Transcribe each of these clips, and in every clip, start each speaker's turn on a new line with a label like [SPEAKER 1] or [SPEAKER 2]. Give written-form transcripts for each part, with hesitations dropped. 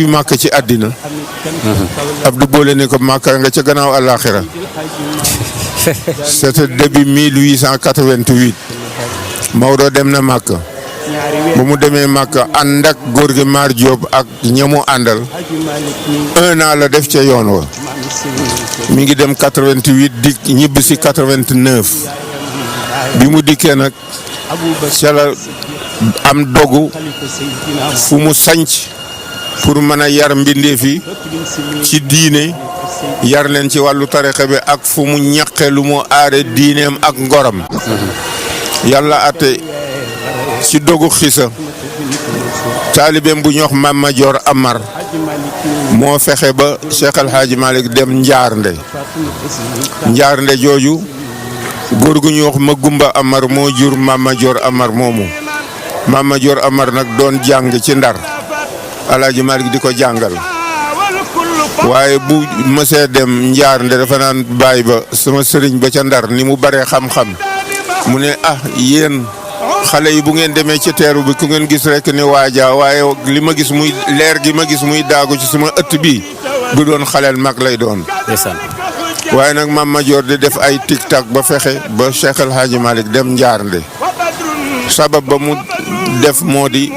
[SPEAKER 1] yu màkk ci àddina Abdou boole ne ko màkka nga ca gannaaw àllaaxira c'était début 1888 Maodo dem na màkk ba mu demee màkk ànd ak góor gi Mar Diop ak ñamu àndal 1 an la def ca yoon wa mi ngi dem 88 di ñibbi si 89 bi mu dikkee nag ca la am dogu fu mu sanc pour mën a yar mbindeef yi ci diine yar leen ci wàllu tarixa bi ak fu mu ñaqe lu mu aare diineem ak ngoram yàlla ate ci dogu xisa taalibeem bu ñox Mame Madior Amar moo fexe ba Cheikh El Hadji Malick dem Njaarnde jooju góor gu ñu wax Magumba Amar moo jur Mame Madior Amar moomu Mame Madior Amar nag doon jàng ci Ndar El Hadji Malick di ko jàngal waaye bu mësee dem Njaarnde dafa naan bàyyi ba sama sëriñ ba ca Ndar ni mu baree xam-xam mu ne yéen xale yi bu ngeen demee ci teeru bi ku ngeen gis rek ni waaja waaye li ma gis muy leer gi ma gis muy daagu ci sama ëtt bi du doon xaleel mag lay doon. waaye nag Mame Madior di def ay tic-tac ba fexe ba Cheikh El Hadji Malick dem Njaarnde sabab ba mu def moo di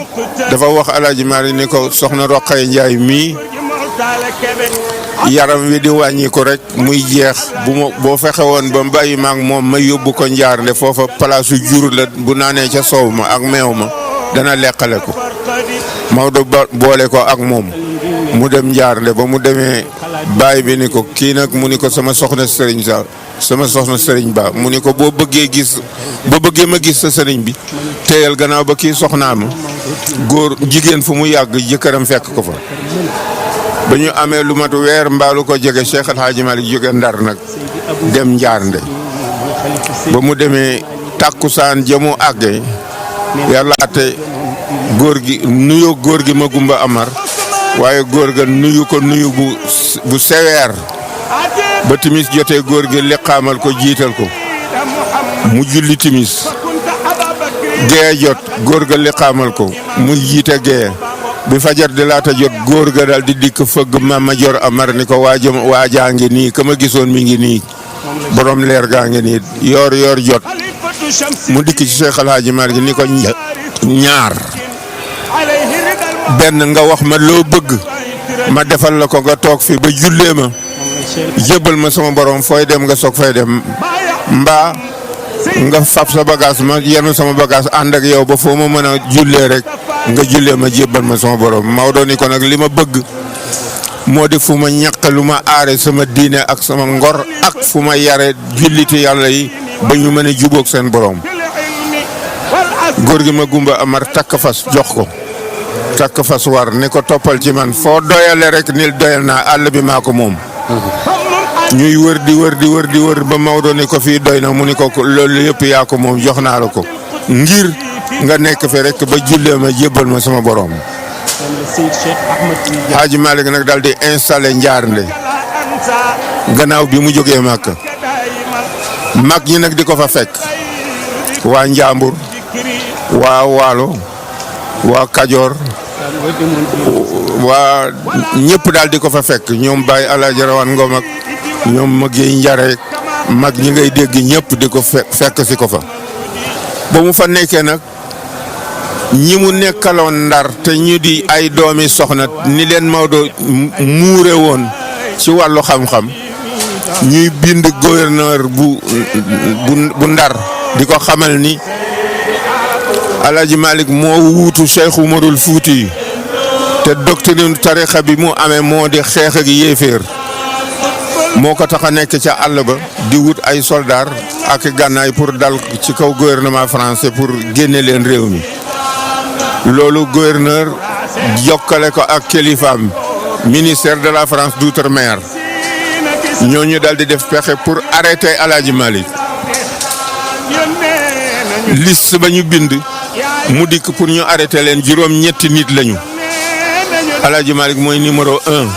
[SPEAKER 1] dafa wax El Hadji Malick ni ko soxna Roqay Njaay mii yaram wi di wàññi ko rek muy jeex boo fexe woon ba bàyyi maag moom ma yóbbu ko Njaarnde foofa palaasu jur la bu naanee ca soow ma ak meew ma dana leqale ko Maodo boole ko ak moom mu dem Njaarnde ba mu demee baay bi ni ko kii nag mu ni ko sama soxna sëriñ ba mu ni ko boo bëggee ma gis sa sëriñ bi téyal gannaaw ba kii soxnaa ma góor jigéen fu mu yàgg jëkkëram fekk ko fa ba ñu amee lu mat weer mbaalu ko jege Cheikh El Hadji Malick jóge Ndar nag dem Njaarnde ba mu demee tàkkusaan jëmu àggee yàlla ate góor gi nuyoo góor gi Magumba Amar waaye góor ga nuyu ko nuyu bu seweer ba timis jotee góor gi liqaamal ko jiital ko mu julli timis gee jot góor ga liqaamal ko mu jiite gee bi fajar di laata jot góor ga daal di dikk fëgg Mame Madior Amar ni ko waajaa ngi nii ka ma gisoon mi ngi nii borom leer gaa ngi nii yoor jot mu dikk ci Cheikh El Hadji Malick ni ko ñaar benn nga wax ma loo bëgg ma defal la ko nga toog fi ba jullee ma jébbal ma sama borom fooy dem nga soog fay dem mbaa nga fab sa bagage ma yenu sama bagage ànd ak yow ba foo ma mën a jullee rek nga jullee ma jébbal ma sama borom Maodo ni ko nag li ma bëgg moo di fu ma ñàq lu ma aare sama diine ak sama ngor ak fu ma yare julliti yàlla yi ba ñu mën a jubóog seen borom góor gi Magumba Amar takk fas jox ko takk fas war ni ko toppal ci man foo doyale rek nil doyal naa àll bi maa ko moom ñuy wër di wër ba Maodo ni ko fii doy na mu ni ko loolu yëpp yaa ko moom jox naa la ko ngir nga nekk fi rek ba jullee ma jébbal ma sama borom. Hadji Malick nag daal di installé Njaarnde gannaaw bi mu jógee Màkka mag ñi nag di ko fa fekk waa Njàmbur waa Waalo waa Kajoor waa ñëpp daal di ko fa fekk ñoom Baye Alaaji Rawaan Ngom ak ñoom Maguette Njare mag ñi ngay dégg ñëpp di ko fekk si ko fa ba mu fa nekkee nag ñi mu nekkaloon Ndar te ñu di ay doomi soxna ni leen Maodo muure woon ci wàllu xam-xam ñuy bind gouverneur bu Ndar di ko xamal ni Alaaji Malick moo wuutu Cheikh Umarul Fuuti te doctrine tarixa bi mu amee moo di xeex ak yéeféer moo ko tax a nekk ca àll ba di wut ay soldaar ak gànnaay pour dal ci kaw gouvernement français pour génne leen réew mi loolu gouverneur jokkale ko ak kilifaam ministère de la France d'outre-mer ñooñu daal di def pexe pour arrêter Alaaji Malick liste ba ñu bind mu dikk pour ñu arrêter leen juróom-ñetti nit lañu Alaaji Malick mooy numéro 1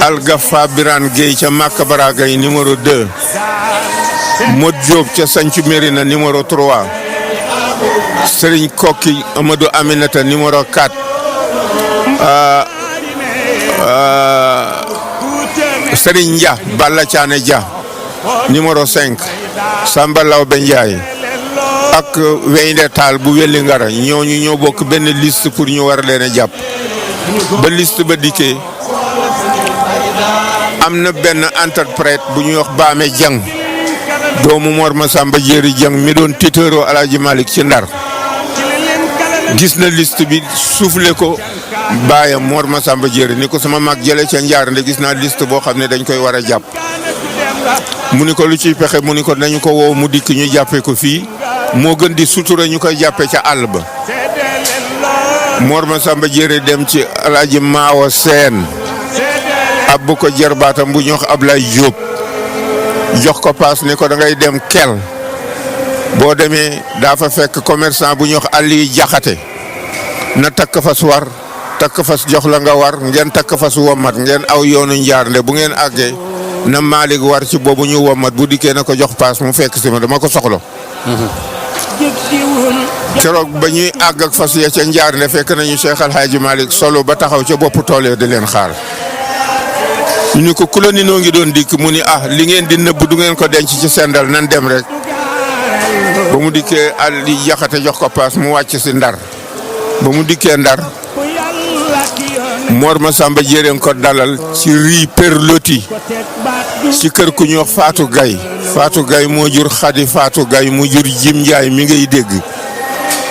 [SPEAKER 1] Algafa Birane Gueye ca Maka Baragay numéro 2 Mod Diop ca Sancu Mérina numéro 3 Serigne Kokki Amadou Aminata numéro 4 Serigne Dia Balla Thiané Dia numéro 5 Samba Lawbe Ndiaye ak Weynde Tall bu Welli Ngara ñooñu ñoo bokk benn liste pour ñu war leen a jàpp ba liste ba dikkee am na benn interprète bu ñuy wax Baame Dieng doomu Mor Masamba Jéeri Dieng mi doon tiiteeroo Alaaji Malick ci Ndar gis na liste bi soufflé ko baayam Mor Masamba Jéeri ni ko sama mag jële ca Njaarnde gis naa liste boo xam ne dañ koy war a jàpp mu ni ko lu ciy pexe mu ni ko nañu ko woo mu dikk ñu jàppee ko fii moo gën di sutura ñu koy jàppee ca àll ba. Mor Masamba Jéeri dem ci Alaaji Maawo Seen ab bu ko jarbaatam bu ñu wax Ablaye Diop jox ko paas ni ko da ngay dem kel boo demee daa fa fekk commerçant bu ñu wax Aliou Jaxate na takk fas war takk fas jox la nga war ngeen takk fas womat ngeen aw yoonu Njaarnde bu ngeen àggee na Malick war ci boobu ñu womat bu dikkee na ko jox paas mu fekk si ma dama ko soxla. keroog ba ñuy àgg ak fas ya ca Njaarnde fekk nañu Cheikh El Hadji Malick solo ba taxaw ca boppu tool ya di leen xaar. ñu ni ko ku la ni noo ngi doon dikk mu ni li ngeen di nëbb du ngeen ko denc ci sendal nan dem rek ba mu dikkee Ali Jaxate jox ko paas mu wàcc si Ndar ba mu dikkee Ndar Mor Masamba Jéeri ko dalal ci rii Perloti ci kër ku ñuy wax Fatou Gaye Fatou Gaye moo jur Xadi Fatou Gaye mu jur Jim Njaay mi ngay dégg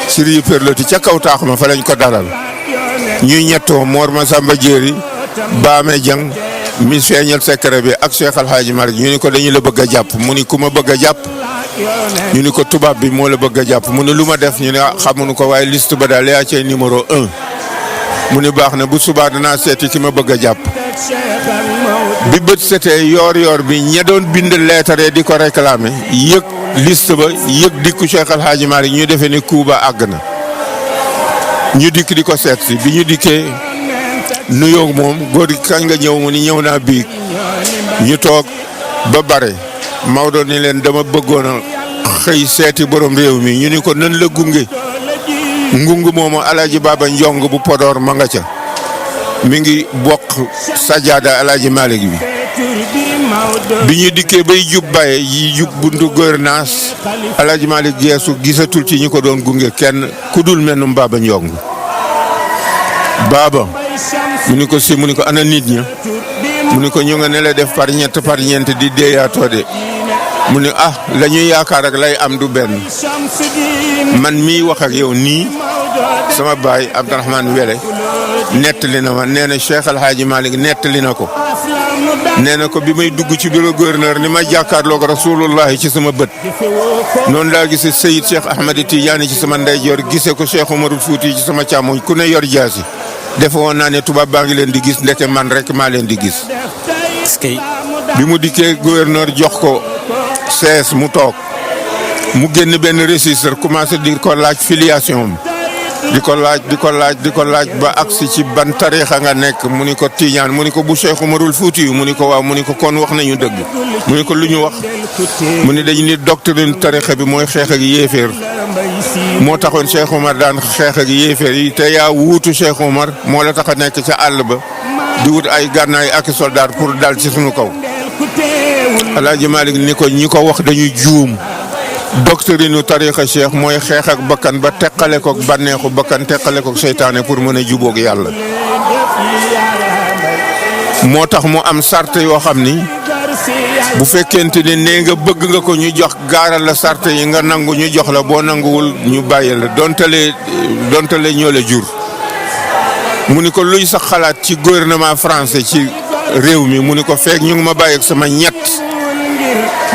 [SPEAKER 1] ci rii Perloti ca kaw taax ma fa lañ ko dalal ñuy ñettoo Mor Masamba Jéeri Baame Jang mi feeñal secret bi ak Cheikh El Hadji Malick ñu ni ko dañu la bëgg a jàpp mu ni ku ma bëgg a jàpp ñu ni ko tubaab bi moo la bëgg a jàpp mu ni lu ma def ñu ne xamuñu ko waaye liste ba daal yaa cay numéro 1 mu ni baax na bu subaa danaa seeti ki ma bëgg a jàpp bi bët setee yoor bi ña doon bind lettre di ko réclamer yëg liste ba yëg dikku Cheikh El Hadji Malick ñu defee ni Kuuba àgg na ñu dikk di ko seet si bi ñu dikkee nuyoo moom góor gi kañ nga ñëw mu ni ñëw naa biig ñu toog ba bare Maodo ni leen dama bëggoon a xëy seeti borom réew mi ñu ni ko nan la gunge ngungu moomu Alaaji Baba Njong bu Podor ma nga ca mi ngi bokk sajaada Alaaji Malick bi ñu dikkee bay jub baye yi jub buntu gouvernance Alaaji Malick geesu gisatul ci ñi ko doon gunge kenn ku dul mennum Baba Njong Baba mu ni ko si mu ni ko ana nit ña mu ni ko ñu nga ne la def par ñeent di deeyaatoo de mu ni la ñuy yaakaar ak lay am du benn man mii wax ak yow nii sama baay Abdourahmane Wele nettali na ma nee na Cheikh El Hadji Malick nettali na ko nee na ko bi may dugg ci bureau gouverneur ni ma jàkkaarloog rasulullahi ci sama bët noonu laa gisee Seyid Cheikh Ahmed Tidiane ci sama ndeyjoor gisee ko Cheikh Omarul Fouti ci sama càmmoñ ku ne yor jaasi defe woon naa ne tubaab baa ngi leen di gis ndeke man rek maa leen di gis. bi mu dikkee gouverneur jox ko sees mu toog mu génn benn registre commencé di ko laaj filiation di ko laaj ba agsi ci ban tariixa nga nekk mu ni ko Tidiane mu ni ko bu Cheikh Omarul Fouti mu ni ko waaw mu ni ko kon wax nañu dëgg mu ni ko lu ñu wax mu ni dañu ni doctrine tariixa bi mooy xeex ak yéeféer moo taxoon Cheikh Omar daan xeex ak yéeféer yi te yaa wuutu Cheikh Omar moo la tax a nekk ca àll ba di wut ay gànnaay ak soldat pour dal ci sunu kaw Alaaji Malick ni ko ñi ko wax dañuy juum doctrine tariixa Cheikh mooy xeex ak bakkan ba teqale koog bànneexu bakkan teqale koog seytaane pour mën a jubóog yàlla moo tax mu am sart yoo xam ni bu fekkente ne nee nga bëgg nga ko ñu jox gaaral la sart yi nga nangu ñu jox la boo nanguwul ñu bàyyi la dontale ñoo la jur mu ni ko luy sax xalaat ci gouvernement français ci réew mi mu ni ko feek ñu ngi ma bàyyi ak sama ñett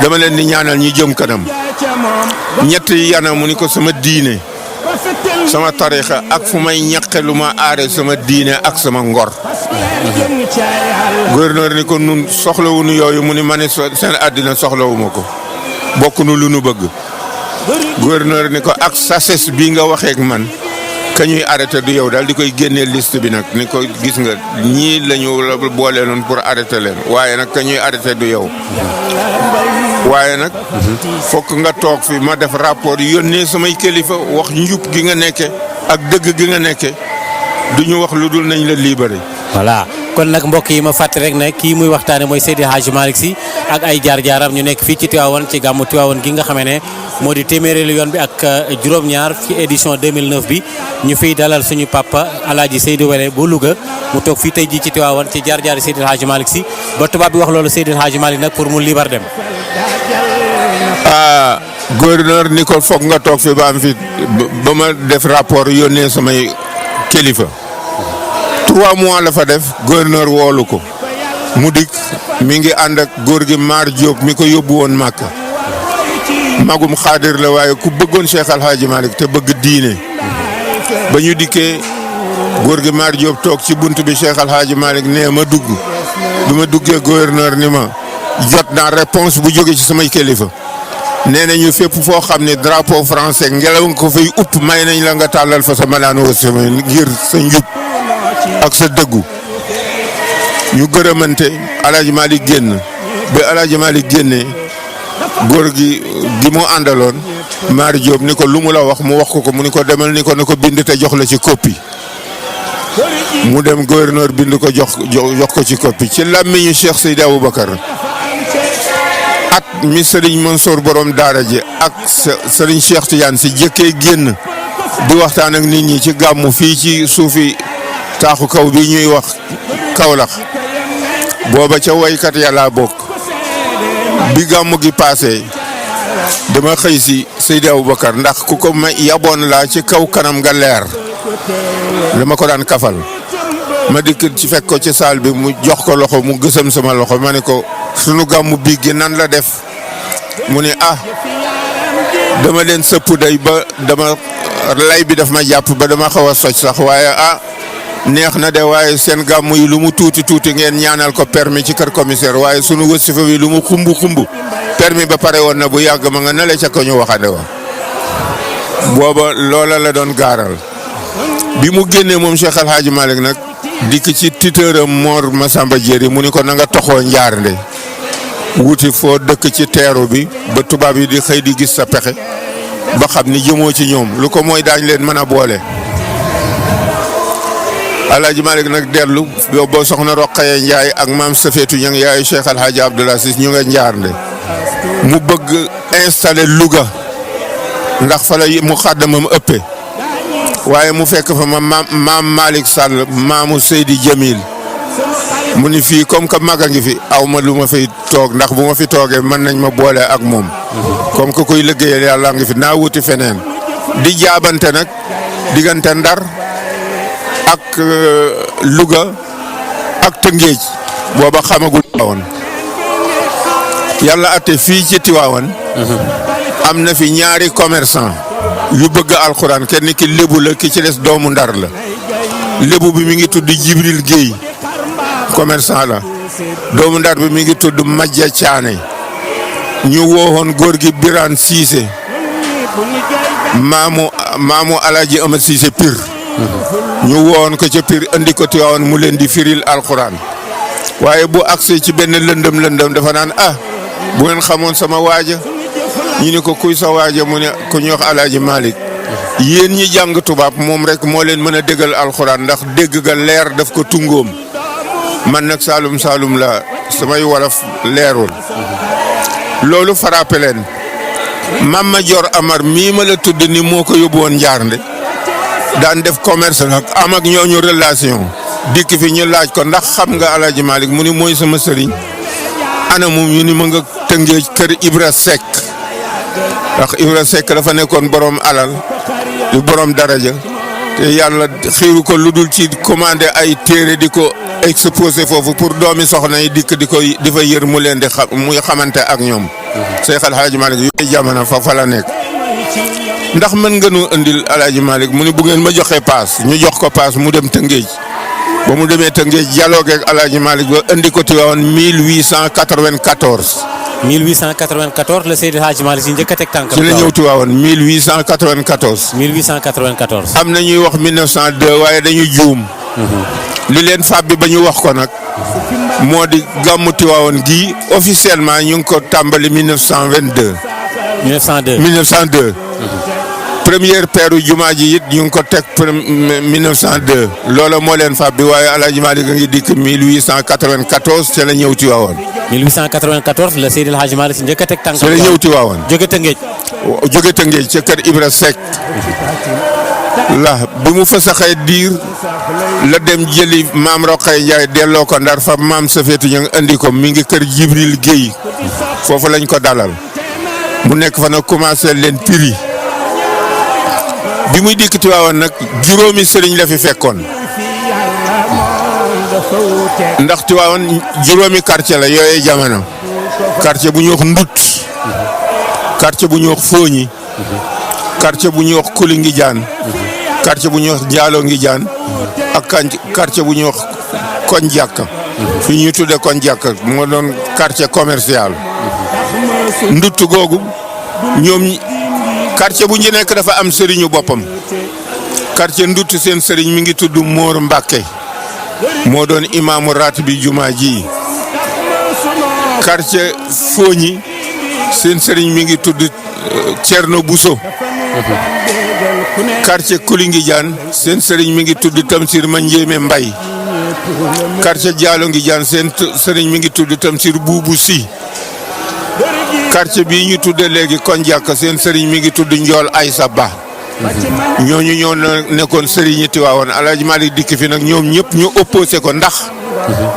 [SPEAKER 1] dama leen di ñaanal ñu jëm kanam ñett yi yana mu ni ko sama diine sama tariixa ak fu may ñaqe lu ma aare sama diine ak sama ngor gouverneur ni ko nun soxlawuñu yooyu mu ni ma ne seen àddina soxlawuma ko bokk nu lu nu bëgg gouverneur ni ko ak sases bi nga waxeek man ka ñuy arrêté du yow daal di koy génnee liste bi nag ni ko gis nga ñii la ñu boole noonu pour arrêter leen waaye nag ka ñuy arrêté du yow waaye nag fokk nga toog fi ma def rapport yónnee samay kilifa wax njub gi nga nekke ak dëgg gi nga nekke du ñu wax lu dul nañ la libéré.
[SPEAKER 2] voilà kon nag mbokk yi ma fàttali rek ne kii muy waxtaane mooy Seydi Hadji Malick Sy ak ay jaar-jaaram ñu nekk fii ci Tivaouane ci gàmmu Tivaouane gi nga xamee ne moo di téeméeréelu yoon bi ak juróom-ñaar ci édition 2009 bi ñu fiy dalal suñu papa Alaaji Seydou Wele bu Louga mu toog fii tey jii ci Tivaouane ci jaar-jaari Seydi Hadji Malick Sy ba tubaab bi wax loolu Seydi Hadji Malick nag pour mu libar dem.
[SPEAKER 1] Gouverneur ni ko foog nga toog fi ba am fi ba ma def rapport yónnee samay kilifa 3 mois la fa def gouverneur woolu ko mu dikk mi ngi ànd ak góor gi Mar Diop mi ko yóbbu woon Màkka magum xaadir la waaye ku bëggoon Cheikh Al Hadji Malick te bëgg diine ba ñu dikkee góor gi Mar Diop toog ci bunt bi Cheikh Al Hadji Malick nee ma dugg bi ma duggee gouverneur ni ma jot naa réponse bu jóge ci samay kilifa nee nañu fépp foo xam ne drapeau français ngelaw nga ko fay upp may nañ la nga tàllal fa sa malaanu wasama ngir sa njub ak sa dëggu ñu gërëmante El Hadj Malick génn ba El Hadj Malick génnee góor gi mu àndaloon Mar Diop ni ko lu mu la wax mu wax ko mu ni ko demal ni ko ne ko bind te jox la ci copie mu dem gouverneur bind ko jox ko ci copie ci làmmiñu Cheikh Seydi Aboubacar at mi Serigne Mansour borom daara ji ak Serigne Cheikh Tidiane si jëkkee génn di waxtaan ak nit ñi ci gàmmu fii ci suufi taaxu kaw bi ñuy wax Kaolack booba ca waykat yàlla bokk bi gàmmu gi paase dama xëy si Seydi Aboubacar ndax ku ko ma yaboon laa ci kaw kanam nga leer dama ko daan kafal ma dikk ci fekk ko ci saal bi mu jox ko loxo mu gësam sama loxo ma ne ko sunu gàmmu bii gi nan la def mu ne dama leen sëpp day ba dama lay bi daf ma jàpp ba dama xaw a soj sax waaye neex na de waaye seen gàmmu yi lu mu tuuti tuuti ngeen ñaanal ko permis ci kër commissaire waaye sunu wasifa bi lu mu xumbu xumbu permis ba pare woon na bu yàgg ma nga nale ca ko ñu waxande wa booba loola la doon gaaral bi mu génnee moom Cheikh Al Hadji Malick nag dikk ci titeuram Mor Massamba Diéry mu ni ko na nga toxoo Njaarnde wuti foo dëkk ci teeru bi ba tubaab yi di xëy di gis sa pexe ba xam ni jëmoo ci ñoom lu ko mooy daañ leen mën a boole. El Hadji Malick nag dellu boo soxna Roqaye Ndiaye ak maam Safeetu Ñang yaayu Cheikh Al Hadji Abdoul Aziz ñu nga Njaarnde mu bëgg installer Louga ndax fa la mu xàddamam ëppee waaye mu fekk fa maam Malick Sall maamu Seydi Jamil mu ni fii comme que mag a ngi fi aw ma lu ma fay toog ndax bu ma fi toogee mën nañ ma boole ak moom comme que kuy liggéeyal yàlla ngi fi naa wuti feneen di jaabante nag diggante Ndar ak Louga ak Tëngéej booba xamagul woon yàlla ate fii ci Tivaouane am na fi ñaari commerçant yu bëgg alxuraan kenn ki lébu la ki ci des doomu Ndar la lébu bi mi ngi tudd Jibril Guèye commerçant la doomu Ndar bi mi ngi tudd Madja Thiané ñu woowoon góor gi Birane Cissé maamu Alaaji Amad Cissé Pire ñu woowoon ko ca Pire andi ko Tivaouane mu leen di firil alxuraan waaye bu agsee ci benn lëndëm dafa naan bu ngeen xamoon sama waaja ñu ni ko kuy sa waaja mu ne ku ñuy wax Alaaji Malick yéen ñi jàng tubaab moom rek moo leen mën a déggal alxuraan ndax dégg ga leer daf ko tungoom man nag saalum la samay wolof leerul loolu frappé leen Mama Dior Amar mii ma la tudd ni moo ko yóbbu woon Njaarnde daan def commerce nag am ak ñooñu relation dikk fi ñu laaj ko ndax xam nga Alaaji Malick mu ni mooy sama sëriñ ana moom ñu ni ma nga Tëngéej kër Ibra Seck ndax Ibra Seck dafa nekkoon borom alal di borom daraja te yàlla xiiru ko lu dul ci commandé ay téere di ko exposé foofu pour doomi soxna yi dikk di fa yër mu leen di muy xamante ak ñoom. Cheikh Al Hadji Malick yooyu jamono fa la nekk. ndax mën nga nu indil El Hadji Malick mu ne bu ngeen ma joxee paas ñu jox ko paas mu dem Tëngéej ba mu demee Tëngéej dialogue ak El Hadji Malick ba indi ko Tivaouane 1894.
[SPEAKER 2] 1894 la Seydi Hadji Malick si njëkk a teg tànkam.
[SPEAKER 1] ci la ñëw Tivaouane 1894.
[SPEAKER 2] 1894.
[SPEAKER 1] am na ñuy wax 1902 waaye dañu juum. li leen fàbbi ba ñu wax ko nag. moo di gàmmu Tivaouane gii officiellement ñu ngi ko tàmbali 1922.
[SPEAKER 2] 1902.
[SPEAKER 1] 1902. première peeru jumaa ji it ñu ngi ko teg 1902 loola moo leen fab bi waaye El Hadj Malick a ngi dikk 1894 ca la ñëw Tiwaawan.
[SPEAKER 2] 1894 la Seydil Hadji Malick Sy njëkk a teg tànkam.
[SPEAKER 1] ca la ñëw Tiwaawan.
[SPEAKER 2] jóge Tëngéej.
[SPEAKER 1] jóge Tëngéej ca kër Ibra Seck. la bi mu fa saxee diir la dem jëli maam Roqay Ndiaye delloo ko Ndar fa maam Safeetu ñu andi ko mi ngi kër Jibril Guèye foofu lañ ko dalal mu nekk fa nag commencé leen piri bi muy dikk Tiwaawan nag juróomi sëriñ la fi fekkoon ndax Tiwaawan juróomi quartier la yooyee jamono quartier bu ñuy wax Ndut quartier bu ñuy wax Fooñi quartier bu ñuy wax Kuli ngi jaan quartier bu ñuy wax Jaalo ngi jaan ak quartier bu ñuy wax Koñ Jàkka fi ñuy tudde Koñ Jàkka moo doon quartier commercial Ndut googu ñoom quartier bu ñu nekk dafa am sëriñu boppam quartier Ndut seen sëriñ mi ngi tudd Moor Mbàkke moo doon imaamu raat bi jumaa ji quartier Fooñi seen sëriñ mi ngi tudd Cerno Buso quartier Kulingi Jaan seen sëriñ mi ngi tudd Tamsir Manjéeme Mbay quartier Jaalo ngi jaan seen sëriñ mi ngi tudd Tamsir Buubu Si quartier bii ñu tudde léegi Koñ Jàkka seen sëriñ mi ngi tudd Njool Aysa Ba ñooñu ñoo nekkoon sëriñu Tiwaawan El Hadj Malick dikk fi nag ñoom ñëpp ñu opposé ko ndax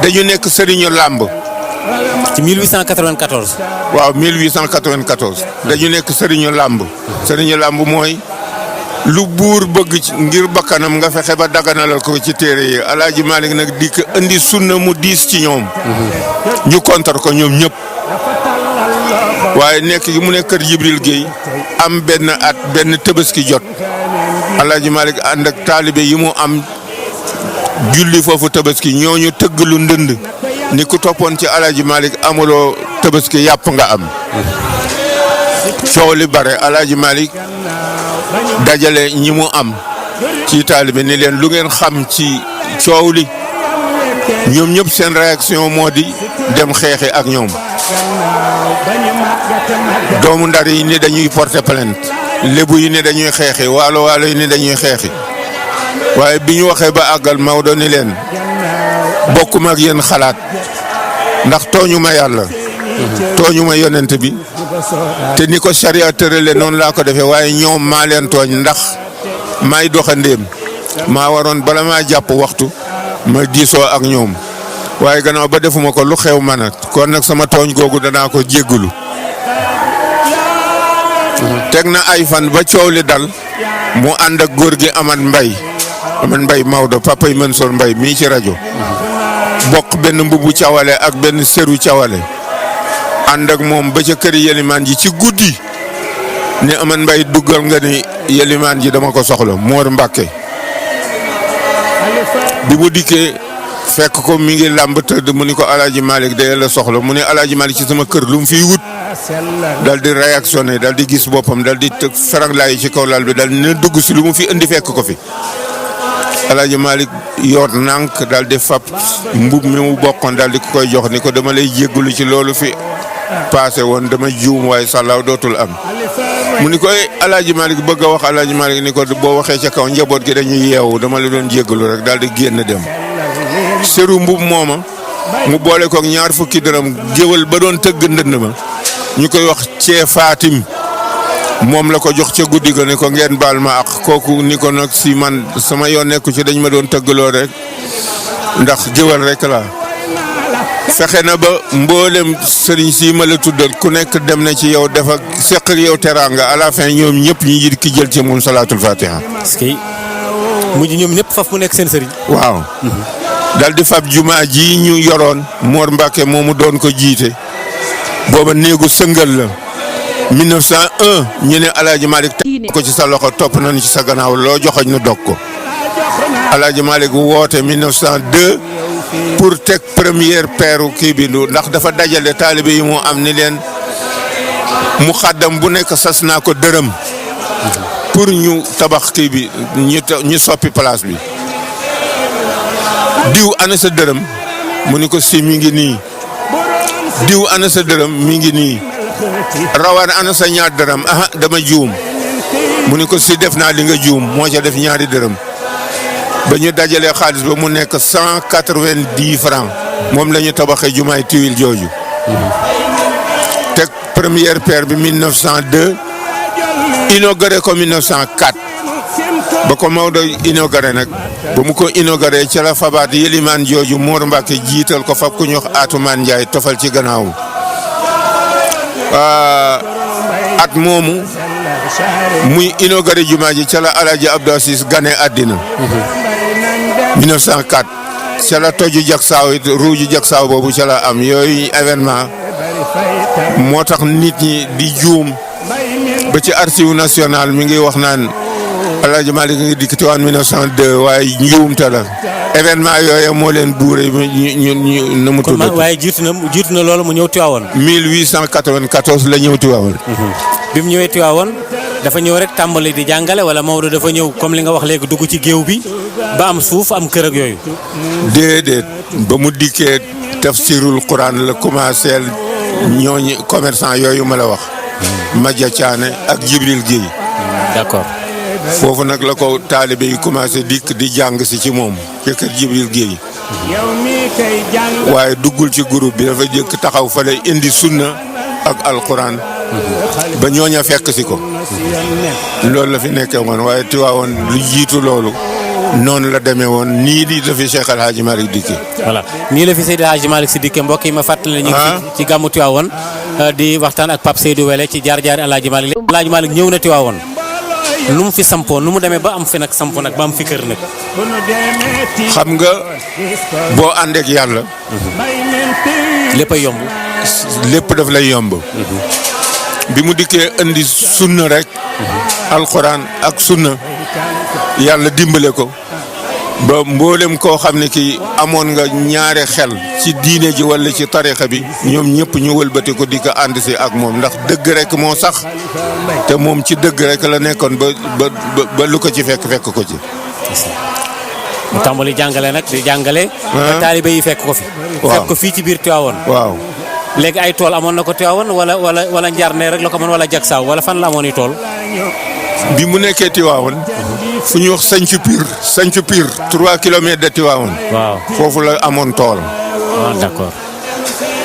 [SPEAKER 1] dañu nekk sëriñu làmb
[SPEAKER 2] ci 1894.
[SPEAKER 1] waaw 1894 dañu nekk sëriñu làmb sëriñu làmb mooy lu buur bëgg ci ngir bakkanam nga fexe ba daganalal ko ci téere yi El Hadj Malick nag dikk indi sunna mu diis ci ñoom ñu kontar ko ñoom ñëpp waaye nekk gi mu nekk kër Jibril Guèye am benn at benn Tabaski jot El Hadj Malick ànd ak taalibe yi mu am julli foofu Tabaski ñooñu tëgg lu ndënd ni ku toppoon ci El Hadj Malick amuloo Tabaski yàpp nga am coow li bare El Hadj Malick dajale ñi mu am ci taalibe ni leen lu ngeen xam ci coow li ñoom ñëpp seen réaction moo di dem xeexi ak ñoom doomu Ndar yi ni dañuy porter plainte lébu yi ni dañuy xeexi waalo yi ni dañuy xeexi waaye bi ñu waxee ba àggal Maodo ni leen bokkuma ak yéen xalaat ndax tooñu ma yàlla tooñu ma yonent bi te ni ko charia tërale noonu laa ko defee waaye ñoom maa leen tooñ ndax maay doxandéem maa waroon bala maa jàpp waxtu ma diisoo ak ñoom waaye gannaaw ba defuma ko lu xew man kon nag sama tooñ googu danaa ko jéggulu teg na ay fan ba coow li dal mu ànd ak góor gi Amad Mbay Maodo papa yi Mansour Mbay mii ci rajo bokk benn mbubu cawale ak benn seru cawale ànd ak moom ba ca kër yelimaan ji ci guddi ne Amad Mbay duggal nga ni yelimaan ji dama ko soxla Moor Mbàkke bi mu dikkee fekk ko mi ngi làmb tëdd mu ni ko El Hadj Malick day la soxla mu ne El Hadj Malick ci sama kër lu mu fiy wut dal di réactionné dal di gis boppam dal di tëg ferang laay ci kaw lal bi dal dina dugg si lu mu fi indi fekk ko fi El Hadj Malick yoot nànk dal di fab mbub mi mu bokkoon dal di ko koy jox ni ko dama lay jéggalu ci loolu fi passé woon dama juum waaye sàllaaw dootul am mu ni ko El Hadj Malick bëgg a wax El Hadj Malick ni ko boo waxee ca kaw njaboot gi dañuy yeewu dama la doon jéggalu rek dal di génn dem seru mbub mooma mu boole koog ñaar fukki dërëm géwal ba doon tëgg ndënd ma ñu koy wax cee Fatim moom la ko jox ca guddi ga ne ko ngeen baal ma ak kooku ni ko nag si man sama yoon nekku ci dañ ma doon tëggaloo rek ndax géwal rek la fexe na ba mboolem sëriñ si ma la tuddal ku nekk dem na ci yow dafa seq ak yow teraanga à la fin ñoom ñëpp ñu ngi ki jël ci moom salaatul fatiha.
[SPEAKER 2] est-ce que mujj ñoom ñëpp faf mu nekk seen sëriñ.
[SPEAKER 1] waaw. dal di fab jumaa ji ñu yoroon Mor Mbacke moomu doon ko jiite booba néegu sëngal la 1901 ñu ne El Hadj Malick teg ko ci sa loxo topp nañu ci sa gannaaw loo joxoñ nu dog ko El Hadj Malick woote 1902 pour teg première peeru kii bi ndax dafa dajale taalibe yi mu am ni leen mu xaddam bu nekk sas naa ko dërëm pour ñu tabax kii bi ñu soppi place bi. diw ana sa dërëm mu ni ko si mi ngi nii diw ana sa dërëm mi ngi nii rawaan ana sa ñaar dërëm aha dama juum mu ni ko si def naa li nga juum moo ca def ñaari dërëm ba ñu dajalee xaalis ba mu nekk 190 francs moom la ñu tabaxee jumaay Tuile jooju. teg première pierre bi 1902 inauguré ko 1904 ba ko Maodo inauguré nag ba mu ko inauguré ca la fabaat yëlimaan jooju Mor Mbacke jiital ko fab ku ñu wax Atoumane Ndiaye tofal ci gannaawam at moomu muy inauguré jumaa ji ca la Alaaji Abdou Aziz gane àddina 1904 ca la toju jagsaaw it ruuju jagsaaw boobu ca la am yooyu événement moo tax nit ñi di juum ba ci archive national mi ngi wax naan Alaaji Malick ngi dikk Tiwaawan 1902 waaye njuumte la événement yooyu moo leen buure ñu na mu tudd.
[SPEAKER 2] waaye jiitu na loolu mu ñëw Tiwaawan.
[SPEAKER 1] 1894 la ñëw Tiwaawan.
[SPEAKER 2] bi mu ñëwee Tiwaawan dafa ñëw rek tàmbali di jàngale wala Maodo dafa ñëw comme li nga wax léegi dugg ci géew bi ba am suuf am kër ak yooyu.
[SPEAKER 1] déedéet ba mu dikkee tafsirul Quran la commencé ñooñu commerçant yooyu ma la wax. Madia Thiané ak Jibril Guèye.
[SPEAKER 2] d'accord.
[SPEAKER 1] foofu nag la ko taalibe yi commencé dikk di jàng si ci moom ci kër Jibril Guèye. waaye duggul ci groupe bi dafa jëkk taxaw fa lay indi sunna ak alquran. ba ñooña fekk si ko. loolu la fi nekkee woon waaye Tiwaawoon lu jiitu loolu. noonu la demee woon nii di la fi Cheikh El Hadj Malick dikkee.
[SPEAKER 2] voilà nii la fi Seydi Hadj Malick si dikkee mbokk yi ma fàttali ñu ngi ci gàmmu Tiwaawoon di waxtaan ak Pape Seydou Wele ci jaar-jaari El Hadj Malick. El Hadj Malick ñëw na Tiwaawoon nu mu fi sampoo nu mu demee ba am fi nag samp nag ba am fi kër nag.
[SPEAKER 1] xam nga boo àndeek yàlla.
[SPEAKER 2] lépp a yomb.
[SPEAKER 1] lépp daf lay yomb. bi mu dikkee indi sunna rek. alxuraan ak sunna. yàlla dimbale ko. ba mboolem koo xam ne kii amoon nga ñaare xel ci diine ji wala ci tarixa bi ñoom ñëpp ñu wëlbati ko di ko ànd si ak moom ndax dëgg rek moo sax te moom ci dëgg rek la nekkoon ba lu ko ci fekk ko ci.
[SPEAKER 2] mu tàmbali jàngale nag di jàngale. ba taalibe yi fekk ko fi. fekk ko fii ci biir Tiwaawoon.
[SPEAKER 1] waaw.
[SPEAKER 2] léegi ay tool amoon na ko Tiwaawoon wala njaarnde rek la ko mën wala jagsaaw wala fan la amoon i tool.
[SPEAKER 1] bi mu nekkee Tiwaawoon. fu ñuy wax Sancu Pire 3 kilomètres de Tiwaawoon.
[SPEAKER 2] waaw
[SPEAKER 1] foofu la amoon tool.
[SPEAKER 2] waaw d'accord.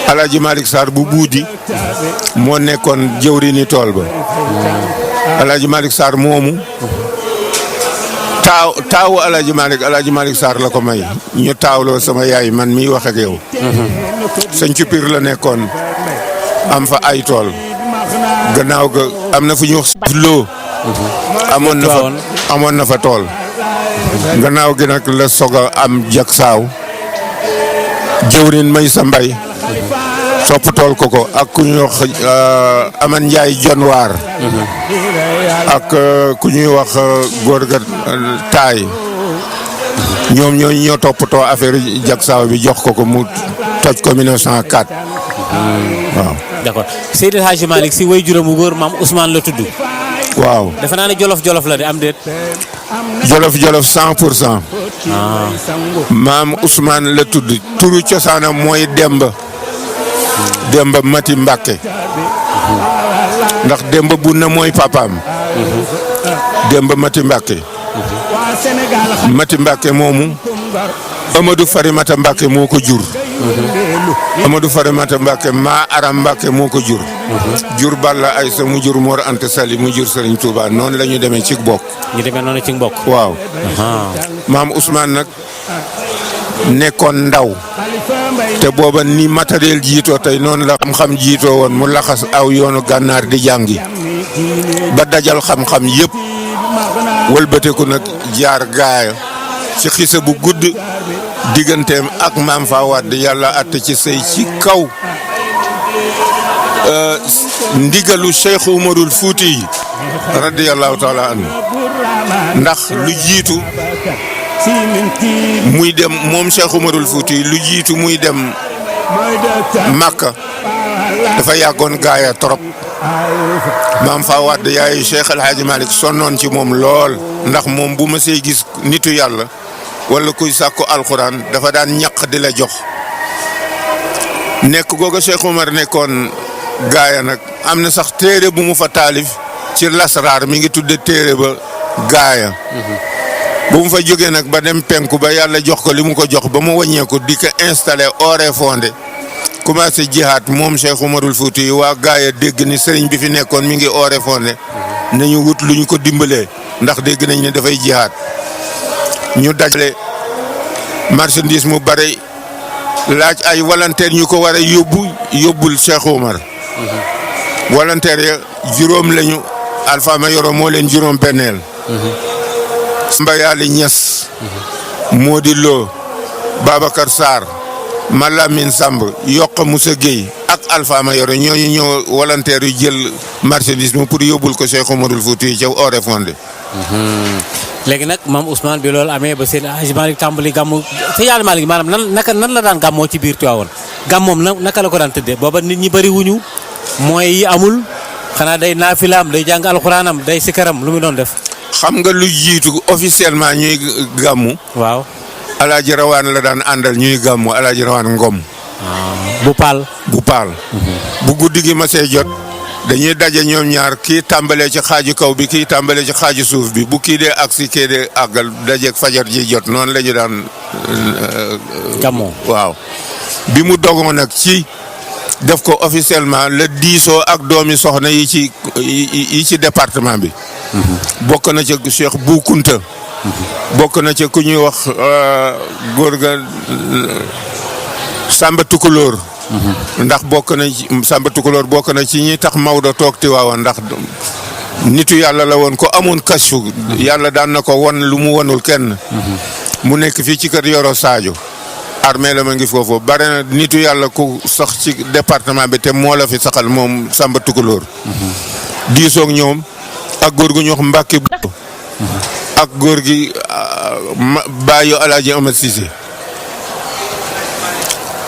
[SPEAKER 1] Alaaji Malick Sarr bu buudi moo nekkoon jëwriñu tool ba. Alaaji Malick Sarr moomu. taawu Alaaji Malick Sarr la ko may. ñu taawloo sama yaay man miy wax ak yow. Sancu Pire la nekkoon am fa ay tool. gannaaw ga am na fu ñuy wax loo. amoon na fa tool. gannaaw gi nag la soog a am jagsaaw. jëwrin may sa mbay. topp tool ko ak ku ñuy wax Aman Ndiaye Jonwaar. ak ku ñuy wax góor ga taay. ñoom ñoo toppatoo affaire jagsaaw bi jox ko mu toj ko 1904. waaw.
[SPEAKER 2] d'accord Seydi Hadji Malick si way juróom bu góor maam Ousmane la tudd.
[SPEAKER 1] waaw
[SPEAKER 2] defe naa ne jolof la de am déet.
[SPEAKER 1] jolof 100%. maam Ousmane la tudd turu cosaanam mooy Demba Mati Mbàkke ndax Demba bu na mooy papaam. Demba Mati Mbàkke. Mati Mbàkke moomu Amadou Farimata Mbàkke moo ko jur. Amadou Farimata Mbàkke maa Aram Mbàkke moo ko jur. jur Balla Aysa mu jur Mor Anta Sali mu jur Serigne Touba noonu la ñu demee ci bokk.
[SPEAKER 2] ñu demee noonu ci mbokk.
[SPEAKER 1] waaw. maam Ousmane nag nekkoon ndaw. te booba ni matériel jiitoo tey noonu la xam-xam jiitoo woon mu laxas aw yoonu gànnaar di jàngi. ba dajal xam-xam yëpp. wëlbateku nag jaar gaaya ci xisa bu gudd. digganteem ak maam fa wadd yàlla àtte ci sëy ci kaw. ndigalu Cheikh Umarul Fuuti yi radiyallahu taala anhu ndax lu jiitu muy dem moom Cheikh Umarul Fuuti yi lu jiitu muy dem Makka dafa yàggoon gaaya trop maam fa wadd yaayu Cheikh El Hadj Malick sonnoon ci moom lool ndax moom bu ma see gis nitu yàlla wala kuy sàkku alxuraan dafa daan ñaq di la jox nekk googa Cheikh Omar nekkoon gaaya nag am na sax téere bu mu fa taalif ci lasraar mi ngi tudde téere ba gaaya bu mu fa jógee nag ba dem penku ba yàlla jox ko li mu ko jox ba mu wàññeeku di ko installé ore fondé commencé jihaat moom Cheikh Umarul Fuuti yi waa gaaya dégg ni sëriñ bi fi nekkoon mi ngi ore fondé nañu wut lu ñu ko dimbalee ndax dégg nañ ne dafay jihaat ñu dajale marchandise mu bare laaj ay volontaire ñu ko war a yóbbul Cheikh Umar volontaire ya juróom lañu Alpha Mayoro moo leen juróom benneel Mbayaali Ñas Modi Lo Babacar Sarr Malamine Samb Yokk Moussa Gueye ak Alpha Mayoro ñooñu ñoo volontaire yu jël marchandise mi pour yóbbul ko Cheikh Umarul Fuuti ca ore fondé
[SPEAKER 2] léegi nag maam Ousmane bi loolu amee ba seen Hadj Malick tàmbali gàmmu te yàlla Malick maanaam nan la daan gàmmoo ci biir Tiwaawan gàmmoom naka la ko daan tëddee booba nit ñi bëri wuñu mooy yi amul xanaa day naafilaam day jàng alxuraanam day sikaram lu mu doon def.
[SPEAKER 1] xam nga lu jiitu officiellement ñuy gàmmu.
[SPEAKER 2] waaw.
[SPEAKER 1] Alaaji Rawaan la daan àndal ñuy gàmmu Alaaji Rawaan Ngom.
[SPEAKER 2] bu paal.
[SPEAKER 1] bu guddi gi ma see jot. dañuy daje ñoom ñaar kii tàmbalee ci xaaju kaw bi kii tàmbalee ci xaaju suuf bi bu kii dee agsi kii dee àggal dajeeg fajar ji jot noonu la ñu daan.
[SPEAKER 2] gàmmoo
[SPEAKER 1] waaw. bi mu dogoon nag ci def ko officiellement le diisoo ak doomi soxna yi ci département bi. bokk na ca Cheikh Bou Kounta. bokk na ca ku ñuy wax góor ga Samba Tukulóor. ndax bokk na Samba Tukulóor bokk na ci ñi tax Maodo toog Tiwaawan ndax nitu yàlla la woon ko amoon kasu yàlla daan na ko won lu mu wonul kenn. mu nekk fii ci kër Yoro Sadio. armée la ma ngi foofu bare na nitu yàlla ku sax ci département bi te moo la fi saxal moom Samba Tukulóor. diisoog ñoom ak góor gu ñu wax Mbàkke bu ak góor gi Bayo Alaaji Amad Cissé.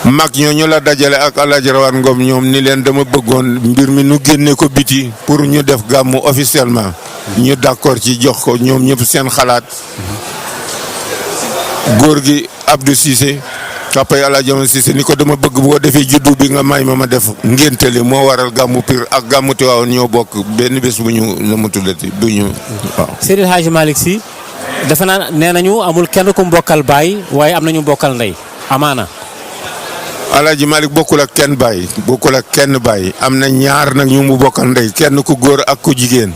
[SPEAKER 1] mag ñooñu la dajale ak Alaaji Rawaan Ngom ñoom ni leen dama bëggoon mbir mi nu génne ko biti pour ñu def gàmmu officiellement. ñu d'accord ci jox ko ñoom ñëpp seen xalaat. góor gi Abdou Cissé papay Alaaji Amad Cissé ni ko dama bëgg boo defee juddu bi nga may ma def ngénte li moo waral gàmmu Pire ak gàmmu Tiwaawan ñoo bokk benn bés bu ñu la mu tuddati bu ñu waaw.
[SPEAKER 2] Seydi Hadj Malick Sy defe naa nee nañu amul kenn ku mbokkal baay waaye am nañu mbokkal ndey amaana.
[SPEAKER 1] Alaaji Malick bokkul ak kenn baay am na ñaar nag ñu mu bokkal ndey kenn ku góor ak ku jigéen.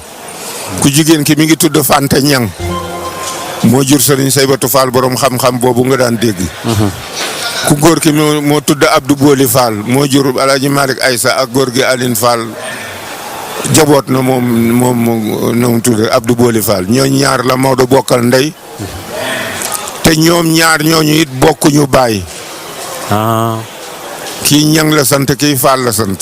[SPEAKER 1] ku jigéen ki mi ngi tudd Fante Ñang moo jur Sëriñ Saybatu Fall borom xam-xam boobu nga daan dégg. ku góor ki moo tudd Abdou Boli Fall moo jur Alaaji Malick Aysa ak góor gi Aline Fall jaboot na moom nu mu tudd Abdou Boli Fall ñooñu ñaar la Maodo bokkal ndey te ñoom ñaar ñooñu it bokkuñu baay. kii Ñang la sant kii Fall la sant.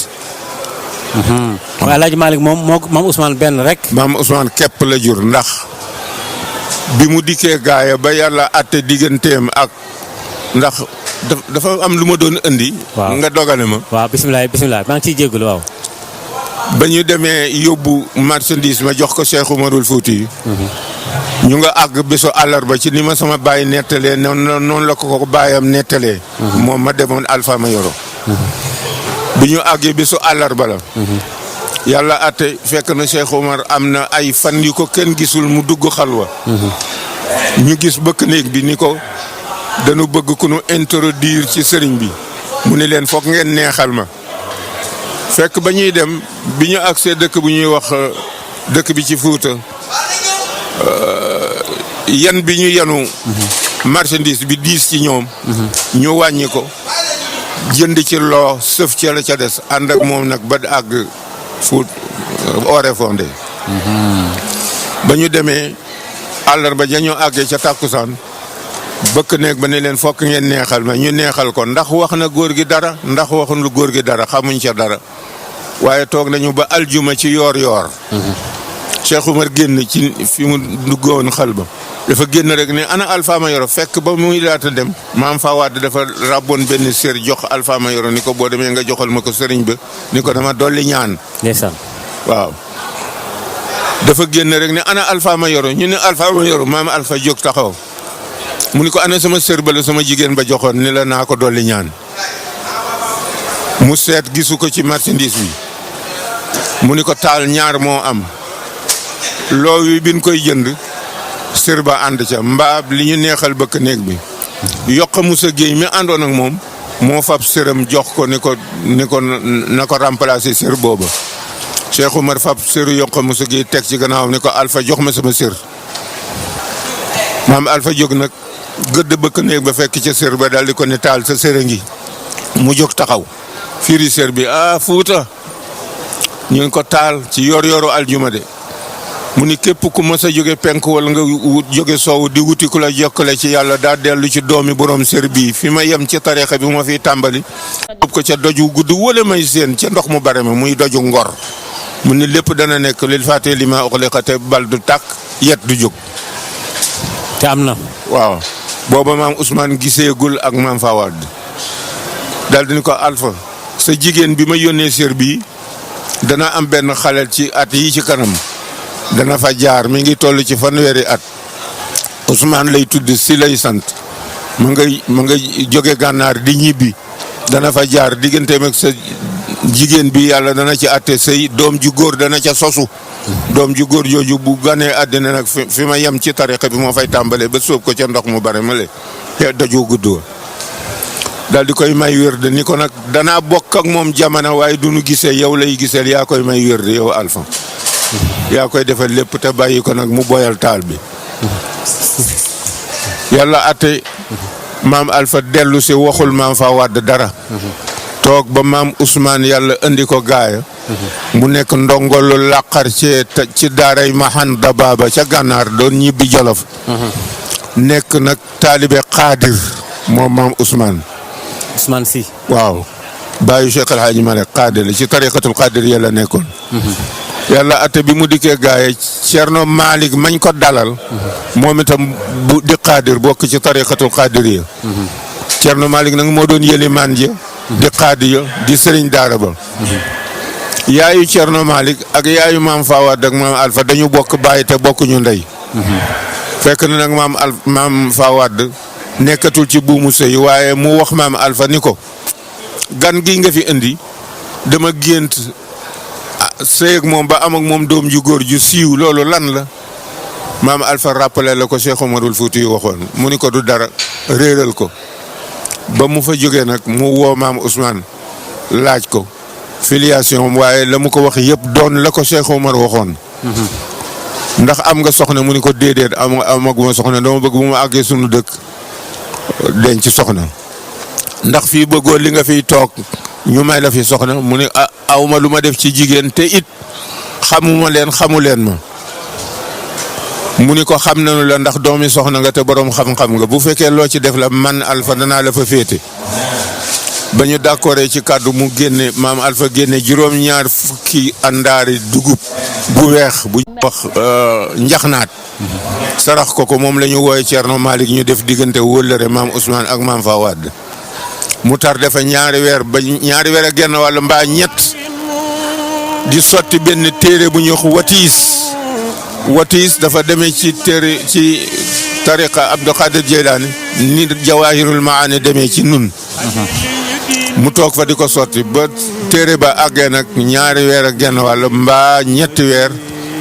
[SPEAKER 2] waaye Alaaji Malick moom maam Ousmane benn rek.
[SPEAKER 1] maam Ousmane képp la jur ndax bi mu dikkee gaaya ba yàlla àtte digganteem ak ndax dafa am lu ma doon indi.
[SPEAKER 2] waaw
[SPEAKER 1] nga dogale ma.
[SPEAKER 2] waaw bisimilah maa ngi ciy jégalu waaw.
[SPEAKER 1] ba ñu demee yóbbu marchandise ma jox ko Cheikh Umarul Fuuti. ñu nga àgg bésu àllarba ci ni ma sama baay nettalee noonu la ko baayam nettalee. moom ma demoon Alpha Mayoro. bi ñu àggee bésu àllarba la. yàlla àtte fekk na Cheikh Umar am na ay fan yu ko kenn gisul mu dugg xalwa. ñu gis bëkk néeg bi ni ko dañu bëgg ku nu introduire ci sëriñ bi mu ni leen foog ngeen neexal ma. fekk ba ñuy dem bi ñu agsee dëkk bu ñuy wax dëkk bi ci Fuuta yan bi ñu yanu marchandise bi diis ci ñoom. ñu wàññi ko jënd ci loo sëf ca la ca des ànd ak moom nag ba àgg Fuut ore fondé. ba ñu demee àllarba ja ñu àggee ca tàkkusaan bëkk néeg ba ne leen fokk ngeen neexal ma ñu neexal ko ndax wax na góor gi dara ndax waxuñu góor gi dara xamuñ ca dara waaye toog nañu ba aljuma ci yoor Cheikh Umar génn ci fi mu duggoon xal ba dafa génn rek ne ana Alpha Mayoro fekk ba muy laata dem maam Fawad dafa ràbboon benn sér jox Alpha Mayoro ni ko boo demee nga joxal ma ko sëriñ ba ni ko dama dolli ñaan.
[SPEAKER 2] ndeysaan
[SPEAKER 1] waaw. dafa génn rek ne ana Alpha Mayoro ñu ne Alpha Mayoro maam Alpha jóg taxaw mu ni ko ana sama sër ba la sama jigéen ba joxoon ni la naa ko dolli ñaan. mu seet gisu ko ci marchandise bi mu ni ko taal ñaar moo am loo wi biñ koy jënd sër ba ànd ca mbaab li ñu neexal bëkk néeg bi yokk Moussa Gueye mi àndoon ak moom moo fab sëram jox ko ni ko na ko remplacer sër booba Cheikh Oumar fab sëru yokk Moussa Gueye teg ci gannaawam ni ko Alpha jox ma sama sër maam Alpha jóg nag gëdd bëkk néeg ba fekk ca sër ba daal di ko ne taal sa sër a ngi mu jóg taxaw firi sër bi Fuuta ñu ngi ko taal ci yor-yoru aljuma de mu ni képp ku mës a jóge penk wala nga jóge soowu di wuti ku la jokkale ci yàlla daa dellu ci doomi borom sër bii fi ma yem ci tariixa bi ma fiy tàmbali. ko ca doju gudd wala may seen ca ndox mu bare ma muy doju ngor mu ni lépp dana nekk lil faatee li ma uxliqa te bal du tàkk yet du jóg.
[SPEAKER 2] te am na.
[SPEAKER 1] waaw booba maam Ousmane giseegul ak maam Fawad daal di ni ko Alpha sa jigéen bi ma yónnee sër bii dana am benn xaleel ci at yi ci kanam. dana fa jaar mi ngi toll ci fanweeri at Ousmane lay tudd si lay sant ma nga jóge gànnaar di ñibbi dana fa jaar digganteem ak sa jigéen bi yàlla dana ci àtte sëy doom ju góor dana ca sosu doom ju góor jooju bu ganee àddina nag fi ma yem ci tariqa bi moo fay tàmbalee ba sóob ko ca ndox mu bare ma le dajoo gudd wa daal di koy may wér de ni ko nag danaa bokk ak moom jamono waaye du nu gisee yow lay giseel yaa koy may wér de yow Alpha yaa koy defal lépp te bàyyi ko nag mu boyal taal bi yàlla ate maam Alpha dellu si waxul maam Fawad dara toog ba maam Ousmane yàlla indi ko gaaya mu nekk ndongolu làqar ci daaray Mahan Dababa ca gànnaar doon ñibbi Jolof nekk nag taalibe xaadir moom maam Ousmane
[SPEAKER 2] si
[SPEAKER 1] waaw bàyyi Cheikh El Hadji Malick xaadir la ci tariqatul xaadir yàlla nekkoon yàlla ate bi mu dikkee gaaye Cerno Malick mañ ko dalal moom itam bu di xaadir bokk ci tariqatul xaadiriya Cerno Malick nag moo doon yëlimaan ja di xaadiya di sëriñ daara ba yaayu Cerno Malick ak yaayu maam Fawad ak maam Alpha dañu bokk bàyyi te bokkuñu ndey fekk na nag maam Fawad nekkatul ci buumu sëy waaye mu wax maam Alpha ni ko gan gi nga fi indi dama gént sëy ak moom ba am ak moom doom ju góor ju siiw loolu lan la maam Alpha rappelé la ko Cheikh Omarul Fouti waxoon mu ni ko du dara réeral ko ba mu fa jógee nag mu woo maam Ousmane laaj ko filiation waaye la mu ko wax yëpp doon la ko Cheikh Omar waxoon ndax am nga soxna mu ni ko déedéet amaguma soxna dama bëgg bu ma àggee sunu dëkk denc soxna ndax fii bëggoo li nga fiy toog ñu may la fi soxna mu ni awma lu ma def ci jigéen te it xamu leen ma mu ni ko xam nañu la ndax doomi soxna nga te borom xam-xam nga bu fekkee loo ci def la man Alpha danaa la fa féete ba ñu d'accordé ci kàddu mu génne maam Alpha génne juróom-ñaar fukki àndaari dugub bu weex bu wax njaxnaat sarax ko moom la ñu wooye Cerno Malick ñu def diggante wóllëre maam Ousmane ak maam Fawad mu tar dafa ñaari weer a genn wàll mbaa ñett di sotti benn téere bu ñu wax watiis dafa demee ci téere ci tariqa Abdou Khadir Jeylaani ni Jawahirul Maani demee ci nun mu toog fa di ko sotti ba téere ba àggee nag ñaari weer a genn wàll mbaa ñetti weer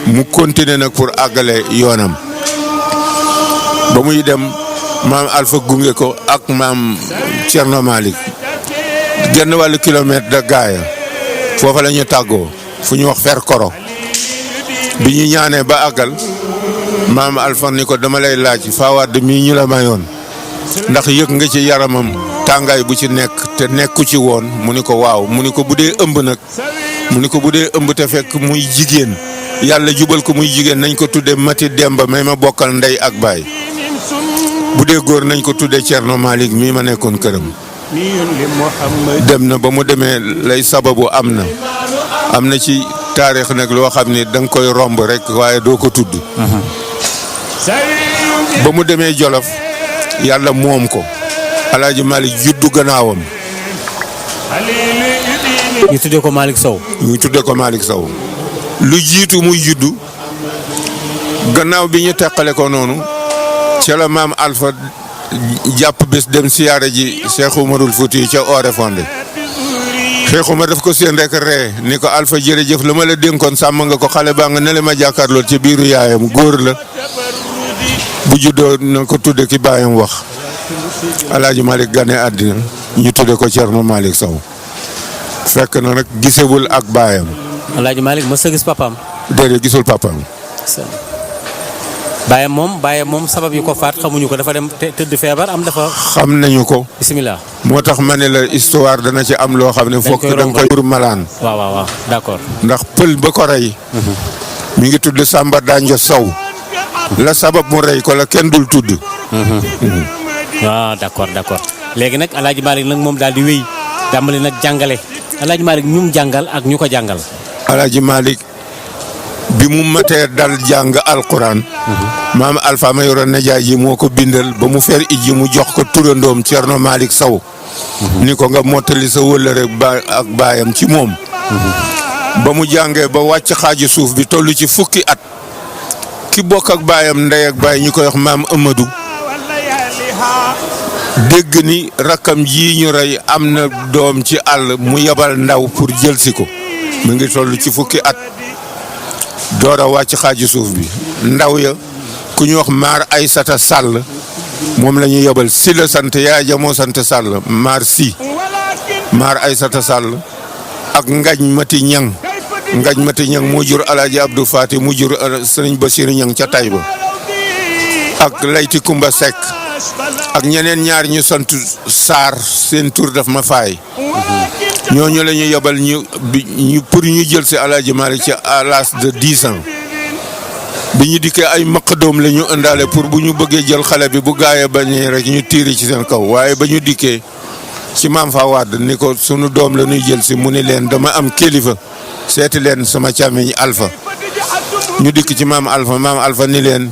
[SPEAKER 1] mu continuer nag pour àggale yoonam ba muy dem maam Alpha gunge ko ak maam Cerno Malick genn wàllu kilomètre de gaaya foofa la ñu tàggoo fu ñu wax fer koro bi ñu ñaanee ba àggal maam Alpha ni ko dama lay laaj Fawad mii ñu la mayoon ndax yëg nga ci yaramam tàngaay bu ci nekk te nekku ci woon mu ni ko waaw mu ni ko bu dee ëmb nag mu ni ko bu dee ëmb te fekk muy jigéen yàlla jubal ko muy jigéen nañ ko tudde Mati Demba may ma bokkal ndey ak baay bu dee góor nañ ko tudde Cerno Malick mii ma nekkoon këram dem na ba mu demee lay sababu am na ci taarix nag loo xam ne da nga koy romb rek waaye doo ko tudd ba mu demee Jolof yàlla moom ko Alaaji Malick juddu gannaawam
[SPEAKER 2] ñu tuddee ko Malick Sow lu jiitu muy juddu gannaaw bi ñu teqale ko noonu ca la maam Alpha jàpp bés dem siyaare ji Cheikh Oumarul Fouti ca Oréfondé
[SPEAKER 1] Cheikh Omar daf ko seen rek ree ni ko Alpha jërëjëf la ma la dénkoon sàmm nga ko xale baa nga ne la ma jàkkaarlool ci biiru yaayam góor la bu juddoo na ko tudde ki baayam wax Alaaji Malick gane àddina ñu tudde ko Thierno Malick Sow fekk na nag gisewul ak baayam.
[SPEAKER 2] Alaaji Malick mos a gis papaam.
[SPEAKER 1] déedéet gisul papaam.
[SPEAKER 2] baayam moom sabab yu ko faat xamuñu ko dafa dem tëdd feebar am dafa.
[SPEAKER 1] xam nañu ko.
[SPEAKER 2] bisimilah.
[SPEAKER 1] moo tax ma ne la histoire dana ci am loo xam ne. fokk da nga koy pour malaan.
[SPEAKER 2] waaw d'accord.
[SPEAKER 1] ndax pël ba ko rey. mi ngi tudd Samba Danjo Sow. la sabab mu rey ko la kenn dul tudd.
[SPEAKER 2] waaw d'accord léegi nag El Hadj Malick nag moom daal di wéy dàmbali nag jàngale El Hadj Malick ñu mu jàngal ak ñu ko jàngal.
[SPEAKER 1] El Hadj Malick bi mu matee dal jàng alquran. maam Alpha ma yoroon najaay ji moo ko bindal ba mu fer iji mu jox ko turandoom Thierno Malick Sow. ni ko nga mottali sa wëllëre ak baayam ci moom. ba mu jàngee ba wàcc xaaju suuf bi toll ci fukki at. ki bokk ak baayam ndey ak baay ñu koy wax maam Amadou. dégg ni rakkam ji ñu rey am na doom ci àll mu yebal ndaw pour jël si ko. mu ngi toll ci fukki at. door a wàcc xaaju suuf bi. ndaw ya ku ñu wax maar Aysata Sall moom la ñu yebal si la sant yaay ja moo sant Sall maar si. maar Aysata Sall ak Ngañ Mati Ñang Ngañ Mati Ñang moo jur Alaaji Abdou Fati mu jur Sëriñ Bachir Ñang ca Tayba ak Layti Kumba Seck ak ñeneen ñaar ñu sant Saar seen tur daf ma faay. ñooñu la ñu yebal ñu pour ñu jël si Alaaji Malick ci à l'âge de 10 ans bi ñu dikkee ay maqadoom la ñu ëndaale pour bu ñu bëggee jël xale bi bu gaayee bañee rek ñu tiiri ci seen kaw waaye ba ñu dikkee ci maam fa wadd ni ko sunu doom la ñuy jël si mu ni leen dama am kilifa seeti leen sama càmmiñ Alpha ñu dikk ci maam Alpha ni leen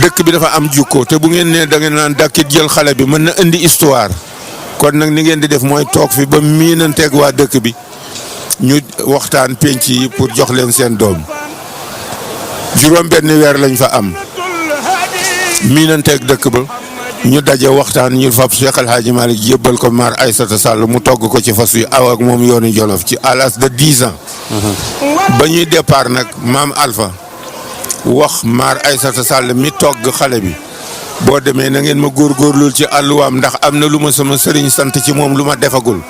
[SPEAKER 1] dëkk bi dafa am jukko te bu ngeen ne da ngeen naan dàkkit jël xale bi mën na indi histoire kon nag ni ngeen di def mooy toog fi ba miinanteeg waa dëkk bi ñu waxtaan penc yi pour jox leen seen doom juróom benn weer lañ fa am miinanteeg dëkk ba ñu daje waxtaan ñu fab Cheikh El Hadj Malick jébbal ko maar Aysata Sall mu togg ko ci fas wi aw ak moom yoonu Jolof ci à l'âge de 10 ans. ba ñuy départ nag maam Alpha wax maar Aysata Sall mi togg xale bi boo demee na ngeen ma góorgóorlul ci àlluwaam ndax am na lu ma sama sëriñ sant ci moom lu ma defagul.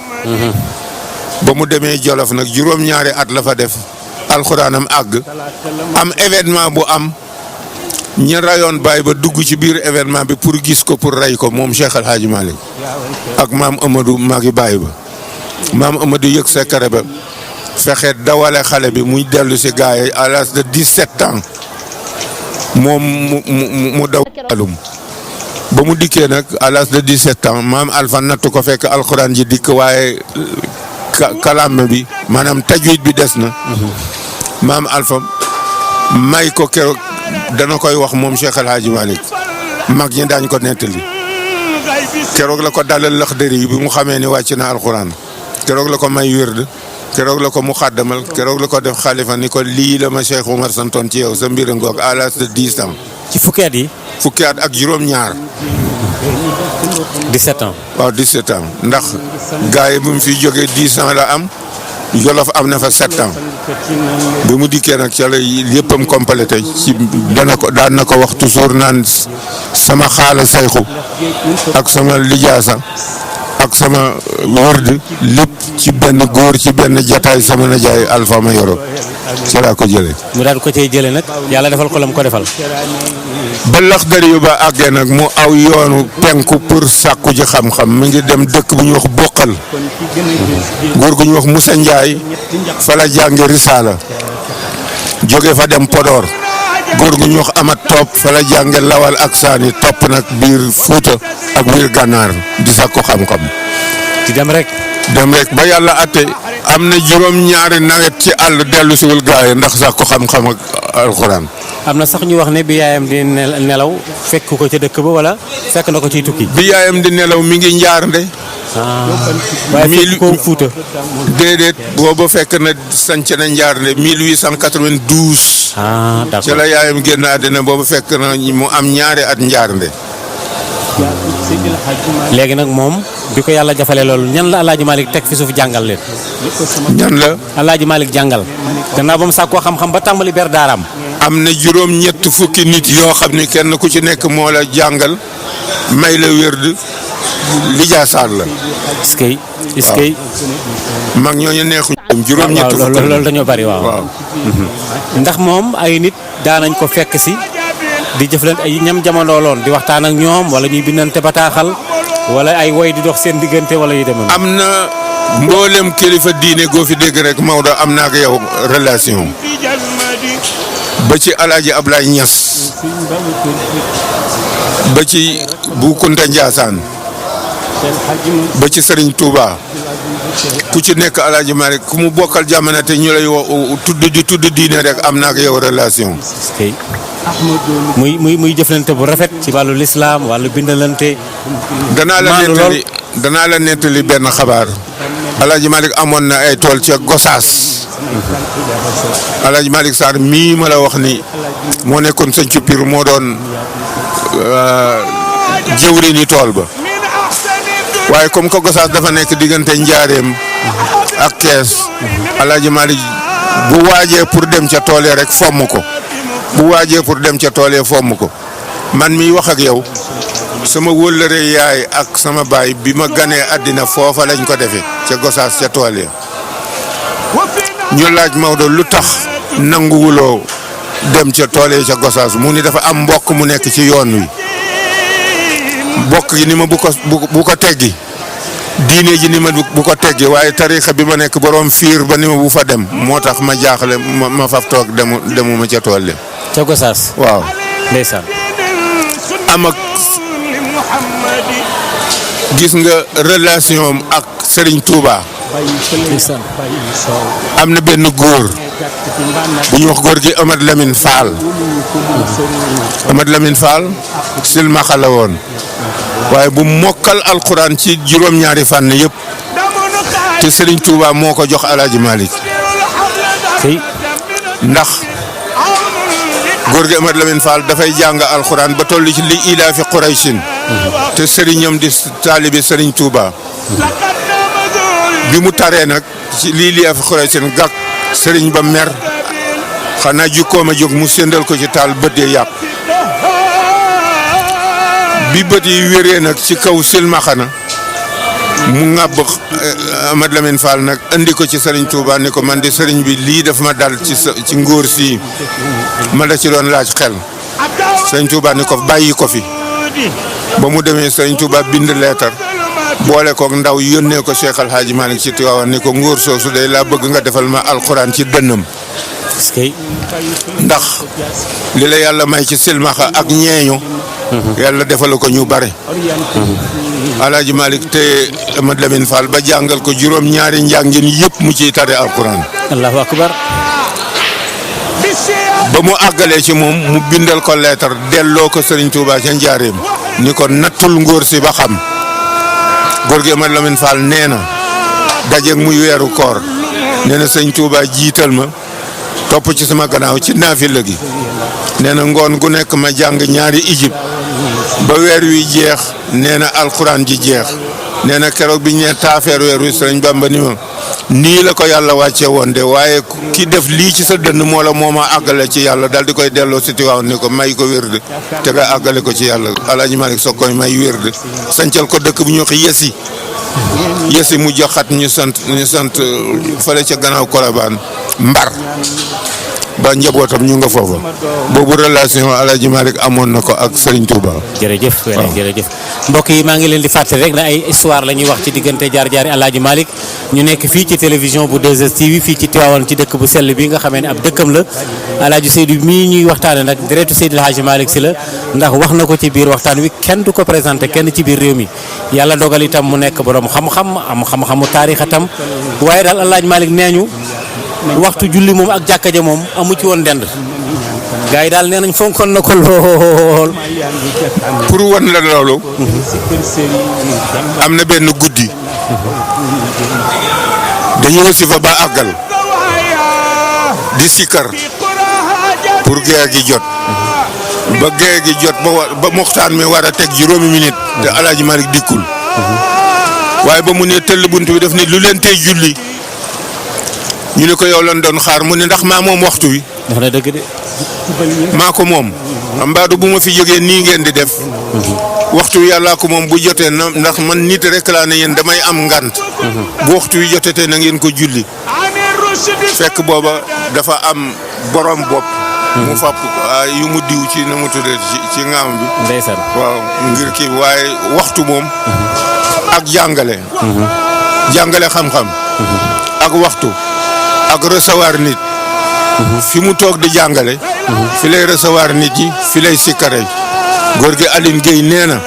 [SPEAKER 1] ba mu demee Jolof nag juróom-ñaari at la fa def alxuraanam àgg am événement bu am. ñi rayoon baay ba dugg ci biir événement bi pour gis ko pour rey ko moom Cheikh El Hadj Malick ak maam Amadou magi baay ba maam Amadou yëg secret ba fexe dawale xale bi muy dellu si gars yi à l'âge de 17 ans moom mu daw alum ba mu dikkee nag à l'âge de 17 ans maam Alpha natt ko fekk alxuraan ji dikk waaye kalaame bi maanaam tajwid bi des na maam Alpha may ko keroog dana koy wax moom Cheikh El Hadj Malick mag ñi daañ ko nettali keroog la ko dalal Laxdari bi mu xamee ni wàcc na alxuraan keroog la ko may wérd keroog la ko mu xàddamal keroog la ko def xalifa ni ko lii la ma Cheikh Omar santoon ci yow sa mbir ngoog à l'âge de 10 ans.
[SPEAKER 2] ci fukki at yi.
[SPEAKER 1] fukki at ak juróom-ñaar.
[SPEAKER 2] 17 ans.
[SPEAKER 1] waaw 17 ans ndax gars yi bu mu fi jógee 10 ans la am. Jolof am na fa 7 ans bi mu dikkee nag ca la yëppam complété ci daan na ko wax toujours naan sama xaala sayxu ak sama lijaasa ak sama wërd lépp ci benn góor ci benn jataay sama najaay Alpha ma yoro ci laa ko jëlee.
[SPEAKER 2] mu daal ko cay jëlee nag yàlla defal ko lam ko defal.
[SPEAKER 1] ba Laxdari yu ba àggee nag mu aw yoonu penku pour sàkku ji xam-xam mi ngi dem dëkk bu ñuy wax boqal góor gu ñuy wax Moussa Ndiaye fa la jànge risaala jóge fa dem Podor góor gu ñuy wax Amat Topp fa la jànge lawal ak saani topp nag biir Fuuta ak biir Gànnaar di sàkku xam-xam.
[SPEAKER 2] di dem rek
[SPEAKER 1] ba yàlla atte am na juróom-ñaari nawet ci àll dellu siwul gaay ndax sàkku xam-xam ak alxuraan.
[SPEAKER 2] am na sax ñu wax ne bi yaayam di nelaw fekk ko ca dëkk ba wala fekk na ko ciy tukki.
[SPEAKER 1] bi yaayam di nelaw mi ngi njaarnde.
[SPEAKER 2] waaye fekk ko Fuuta.
[SPEAKER 1] déedéet booba fekk na sanc na njaarnde 1892.
[SPEAKER 2] d'accord
[SPEAKER 1] ci la yaayam génn àddina boobu fekk na mu am ñaari at njaarnde.
[SPEAKER 2] léegi nag moom bi ko yàlla jafalee loolu ñan la Alaaji Malick teg fi suuf jàngal leen.
[SPEAKER 1] ñan la.
[SPEAKER 2] Alaaji Malick jàngal gannaaw ba mu sàkkoo xam-xam ba tàmbali ber daaraam.
[SPEAKER 1] am na juróom-ñett fukki nit yoo xam ni kenn ku ci nekk moo la jàngal may la wérd lijaasaat la.
[SPEAKER 2] est-ce que
[SPEAKER 1] mag ñooñu neexuñ. juróom-ñett fukki
[SPEAKER 2] loolu dañoo bari waaw. ndax moom ay nit daanañ ko fekk si di jëflante ay ñam jamono loon di waxtaan ak ñoom wala ñuy bindante bataaxal wala ay woy di dox seen diggante wala yu demee.
[SPEAKER 1] am na mboolem kilifa diine goo fi dégg rek Maodo am naa ak yow relation. ba ci Alaaji Ablaye Niass ba ci Bu Kunta Ndiassane ba ci Serigne Touba ku ci nekk Alaaji Malick ku mu bokkal jamono te ñu lay tudd diine rek am naa ak yow relation.
[SPEAKER 2] muy jëflante bu rafet ci wàllu lislaam wàllu bindalante.
[SPEAKER 1] danaa la nettali benn xabaar. Alaaji Malick amoon na ay tool ca Gosaas. Alaaji Malick Sarr mii ma la wax ni moo nekkoon sëñ Cupir moo doon jëwriñu tool ba waaye comme que Gosaas dafa nekk diggante Njaareem ak Kees Alaaji Malick bu waajee pour dem ca tool yi rek fomm ko man miy wax ak yow sama wóllëre yaay ak sama baay bi ma ganee àddina foofa lañ ko defee ca Gosaas ca tool ya ñu laaj Maodo lu tax nanguwuloo dem ca tool yi ca Gosaas mu ni dafa am mbokk mu nekk ci yoon wi mbokk gi ni ma bu ko teggi diine ji ni ma bu ko teggi waaye tariixa bi ma nekk borom fiir ba ni ma bu fa dem moo tax ma jaaxle ma faf toog demuma ca tool yi.
[SPEAKER 2] ca Gosaas.
[SPEAKER 1] waaw
[SPEAKER 2] ndeysaan.
[SPEAKER 1] am ak gis nga relation ak Serigne Touba. am na benn góor bu ñu wax góor gi Amad Lamine Fall silmaxa la woon waaye bu mokkal alquran ci juróom-ñaari fànn yëpp te Serigne Touba moo ko jox Alaaji Malick ndax góor gi Amad Lamine Fall dafay jàng alquran ba toll ci li ilaafi Qurayshin te sëriñam di taalibi Serigne Touba bi mu taree nag ci lii li af xuree seen gàkk sëriñ ba mer xanaa jukkoom a jóg mu séndal ko ci taal bët yi yàq bi bët yi wéree nag ci kaw silmaxana mu ŋàbb Amad Lamine Fall nag andi ko ci Serigne Touba ni ko man di sëriñ bi lii daf ma dal ci ngóor si ma la ci doon laaj xel Serigne Touba ni ko bàyyi ko fi ba mu demee Serigne Touba bind leetar boole koog ndaw yónnee ko Cheikh Al Hadji Malick ci Tiwaawan ni ko ngóor soosu day laa bëgg nga defal ma alxuraan ci dënnam ndax li la yàlla may ci silmaxa ak ñeeñu yàlla defal ko ñu bare Al Hadji Malick te Amad Lamine Fall ba jàngal ko juróom-ñaari njàngin yëpp mu ciy tare alxuraan.
[SPEAKER 2] Allahu akbar.
[SPEAKER 1] ba mu àggalee ci moom mu bindal ko leetar delloo ko Serigne Touba ca Njaareem ni ko nattul ngóor si ba xam. góor gi Amad Lamine Fall nee na dajeeg muy weeru koor nee na sëñ Touba jiital ma topp ci sama gannaaw ci naafila gi nee na ngoon gu nekk ma jàng ñaari ijib ba weer wi jeex nee na alxuraan ji jeex nee na keroog bi ñu nee taafeer weer wi sëriñ Bamba ni ma nii la ko yàlla wàcce woon de waaye ki def lii ci sa dënn moo la moo ma àggale ci yàlla dal di koy delloo si Tiwaawan ni ko may ko wérd te nga àggale ko ci yàlla Alaaji Malick soog koy may wérd sancal ko dëkk bu ñu wax yësi mu joxat ñu sant fële ca gannaaw Kolobaan Mbar ba njabootam ñu nga foofa boobu relation Alaaji Malick amoon na ko ak Serigne Touba.
[SPEAKER 2] jërëjëf jërëjëf mbokk yi maa ngi leen di fàttali rek na ay histoire la ñuy wax ci diggante jaar-jaari Alaaji Malick ñu nekk fii ci télévision bu 2STV fii ci Tivaouane ci dëkk bu sell bi nga xamee ne ab dëkkam la Alaaji Seydou mii ñuy waxtaane nag deretu Seydil Hadji Malick si la ndax wax na ko ci biir waxtaan wi kenn du ko présenté kenn ci biir réew mi yàlla dogal itam mu nekk borom xam-xam am xam-xamu taarixatam waaye daal Alaaji Malick nee ñu waxtu julli moom ak jàkka ja moom amu ci woon dend gars yi daal nee nañ fonkoon na ko lool.
[SPEAKER 1] pour wan la loolu am na benn guddi dañu wasifa ba àggal di sikkar pour gee gi jot ba gée gi jot ba moxtaan mi war a teg juróomi minute te Alaaji Malick dikkul waaye ba mu ne tëll bunt bi def ni lu leen tey julli ñu ne ko yow lan doon xaar mu ne ndax maa moom waxtu wi
[SPEAKER 2] wax na dëgg de.
[SPEAKER 1] maa ko moom mbaadu bu ma fi jógee nii ngeen di def waxtu wi yàllaa ko moom bu jotee na ndax man nit rek laa ne yéen damay am ngant bu waxtu wi jotee te na ngeen ko julli fekk booba dafa am borom bopp mu fàpp yu mu diw ci na mu tuddee ci ngaam bi
[SPEAKER 2] ndeysaan
[SPEAKER 1] waaw ngir kii waaye waxtu moom ak jàngale xam-xam ak waxtu ak recevoir nit fi mu toog di jàngale fi lay recevoir nit yi fi lay sikkare góor gi Aline Gueye nee na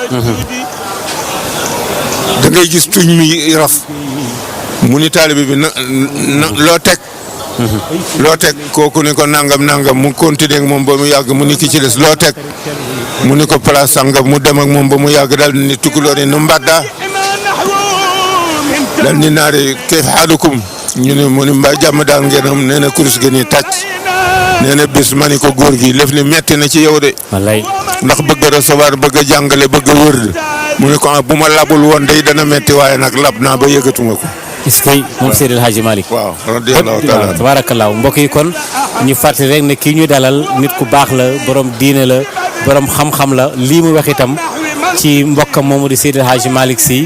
[SPEAKER 1] da ngay gis tuñ mi raf mu ni taalibe bi na loo teg kooku ni ko nangam mu continuer ak moom ba mu yàgg mu ni ki ci des loo teg mu ni ko place sangam mu dem ak moom ba mu yàgg daal ni tukulóor yi nu mbadda dal ni naari kayfa haalukum ñu ne mu ni mbaa jàmm daal ngeen am nee na kurus gi nii tàcc nee na bis ma ni ko góor gi lëf li metti na ci yow de
[SPEAKER 2] wallaay
[SPEAKER 1] ndax bëgg a recevoir bëgg a jàngale bëgg a wër mu ne ko bu ma labul woon day dana metti waaye nag lab naa ba yëgatuma ko
[SPEAKER 2] est-ce que moom Seydil Hadji Malick
[SPEAKER 1] waaw radiyallahu taala
[SPEAKER 2] tabaarakallaahu mbokk yi kon ñu fàttali rek ne kii ñu dalal nit ku baax la borom diine la borom xam-xam la lii mu wax itam ci mbokkam moomu di Seydil Hadji Malick Sy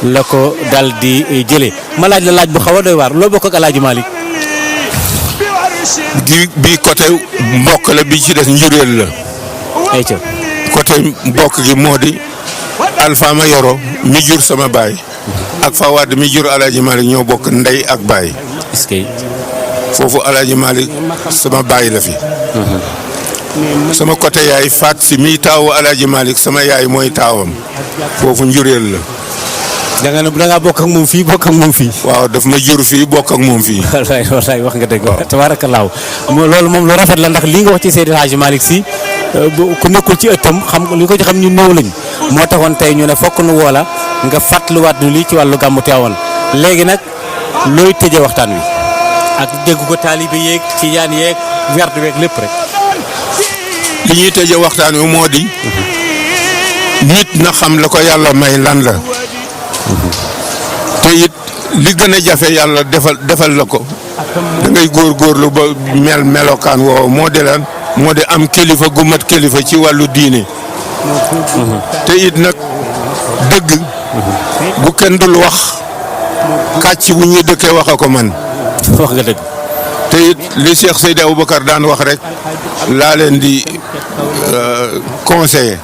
[SPEAKER 2] la ko dal di jëlee ma laaj la laaj bu xaw a doy waar loo bokk ak El Hadji Malick
[SPEAKER 1] bi côté mbokk la bi ci des njureel la
[SPEAKER 2] ayca
[SPEAKER 1] côté mbokk gi moo di Alpha ma yoro mi jur sama baay ak Fawad mi jur El Hadji Malick ñoo bokk ndey ak baay
[SPEAKER 2] est-ce que
[SPEAKER 1] foofu El Hadji Malick sama baay la fi sama côté yaay Faat si mi taawu El Hadji Malick sama yaay mooy taawam foofu njureel la
[SPEAKER 2] da ngaa bokk ak moom fii bokk ak moom fii.
[SPEAKER 1] waaw daf ma jur fii bokk ak moom fii.
[SPEAKER 2] wallaay wax nga dëgg. tabaarakallaahu loolu moom lu rafet la ndax lii nga wax ci Seydil Hadji Malick Sy ku nekkul ci ëttam xam li ko ci xam ñu néew lañ moo taxoon tey ñu ne fokk nu woola nga fàttaliwaat nu lii ci wàllu gàmmu Tiwaawan léegi nag looy tëjee waxtaan wi ak dégg ko taalibe yeeg ci yaan yeeg werd weeg lépp rek.
[SPEAKER 1] li ñuy tëjee waxtaan wi moo di. nit na xam la ko yàlla may lan la. te it li gën a jafe yàlla defal la ko da ngay góorgóorlu ba melokaan woowu moo di lan moo di am kilifa gu mat kilifa ci wàllu diine te it nag dëgg bu kenn dul wax kàcc bu ñuy dëkkee wax a ko man
[SPEAKER 2] wax nga dëgg
[SPEAKER 1] te it li Cheikh Seydi Aboubacar daan wax rek laa leen di conseiller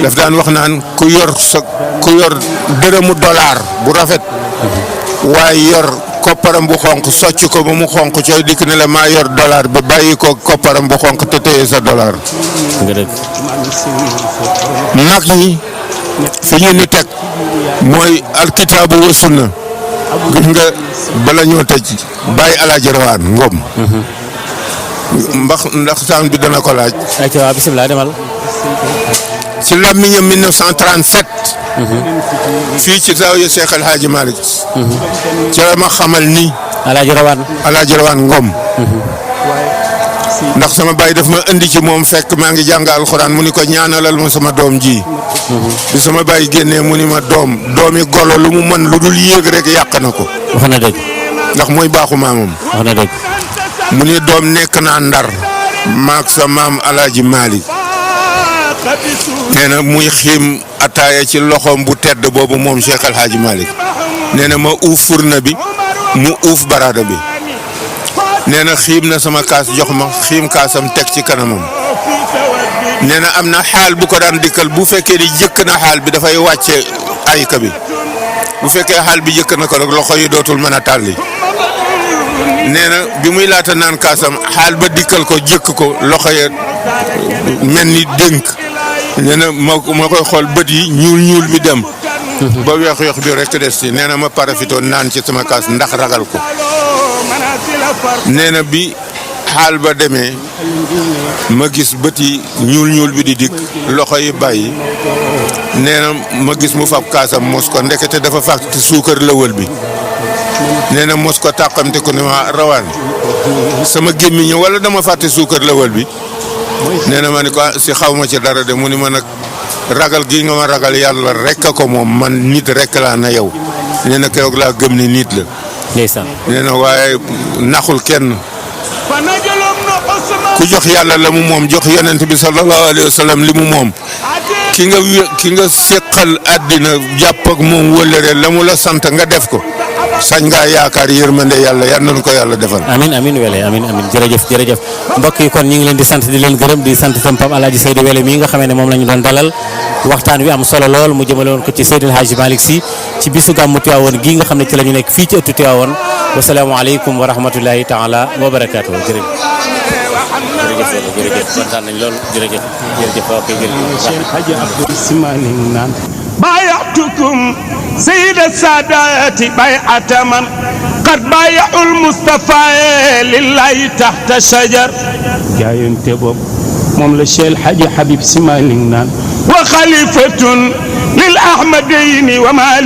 [SPEAKER 1] daf daan wax naan ku yor dërëmu dollar bu rafet waaye yor kopparam bu xonq socc ko ba mu xonq cooy dikk ne la maa yor dollar ba bàyyi ko kopparam bu xonq te téye sa dollar.
[SPEAKER 2] nga dëgg
[SPEAKER 1] mag ñi fi ñu ni teg mooy alkitaabu wa sunna gis nga bala ñoo tëj bàyyi Alaaji Rawaan Ngom ndax saan bi dana ko laaj.
[SPEAKER 2] ayca waaw bisimilah demal.
[SPEAKER 1] ci làmmiñam 1937. fii ci Zawiya Cheikh El Hadji Malick. ci la ma xamal ni.
[SPEAKER 2] Alaaji Rawaan Ngom.
[SPEAKER 1] ndax sama baay daf ma indi ci moom fekk maa ngi jàng alxuraan mu ni ko ñaanalal ma sama doom ji. bi sama baay génnee mu ni ma doomi golo lu mu mën lu dul yéeg rek yàq na ko.
[SPEAKER 2] wax na dëgg.
[SPEAKER 1] ndax mooy baaxu maamam.
[SPEAKER 2] wax na dëgg.
[SPEAKER 1] mu ni doom nekk naa ndar. maak sa maam Alaaji Malick. nee na muy xiim ataaya ci loxoom bu tedd boobu moom Cheikh El Hadji Malick. nee na ma uuf furna bi mu uuf baraada bi. nee na xiim na sama kaas jox ma xiim kaasam teg ci kanamam. nee na am na xaal bu ko daan dikkal bu fekkee ni jëkk na xaal bi dafay wàcce ayka bi bu fekkee xaal bi jëkk na ko rek loxo yi dootul mën a tàlli. nee na bi muy laata naan kaasam xaal ba dikkal ko jëkk ko loxo yi mel ni dénk. nee na ma koy xool bët yi ñuul bi dem. ba weex bi rek des ci nee na ma parafitoon naan ci sama kaas ndax ragal ko. nee na bi xaal ba demee ma gis bët yi ñuul bi di dikk loxo yi bàyyi. nee na ma gis mu fab kaasam mos ko ndekete dafa fàtte suukar lëwal bi. nee na mos ko tàqamte ko ne ma Rawaan sama gémmiñ wala dama fàtte suukar lëwal bi. nee na ma ni ko si xaw ma ci dara de mu ni ma nag ragal gi nga ma ragal yàlla rek a ko moom man nit rek laa na yow nee na keroog laa gëm ni nit la.
[SPEAKER 2] ndeysaan.
[SPEAKER 1] nee na waaye naxul kenn ku jox yàlla la mu moom jox yonent bi sallallahu alayhi wa sallam li mu moom ki nga seqal àddina jàpp ak moom wëllëre la mu la sant nga def ko sañ ngaa yaakaar yërmande yàlla yal nañu ko yàlla defal.
[SPEAKER 2] amiin wele amiin jërëjëf mbokk yi kon ñu ngi leen di sant di leen gërëm di sant tam Pape Alaaji Seydou Wele mii nga xamee ne moom la ñu doon dalal waxtaan wi am solo lool mu jëmale woon ko ci Seydil Hadji Malick Sy ci bisu gàmmu Tiwaawoon gii nga xam ne ci la ñu nekk fii ci ëttu Tiwaawoon wasalaamaaleykum wa rahmatullahi taala wa barakaatu jërëjëf kontaan nañ lool jërëjëf ok jërëjëf
[SPEAKER 3] Hadji Abdou Simaning naan بايعتكم سيد السادات بيعة من قد بايعوا المصطفى لله تحت شجر جاين تبوب موم لا شيخ الحاج حبيب سمالين نان وخليفة للأحمدين ومالك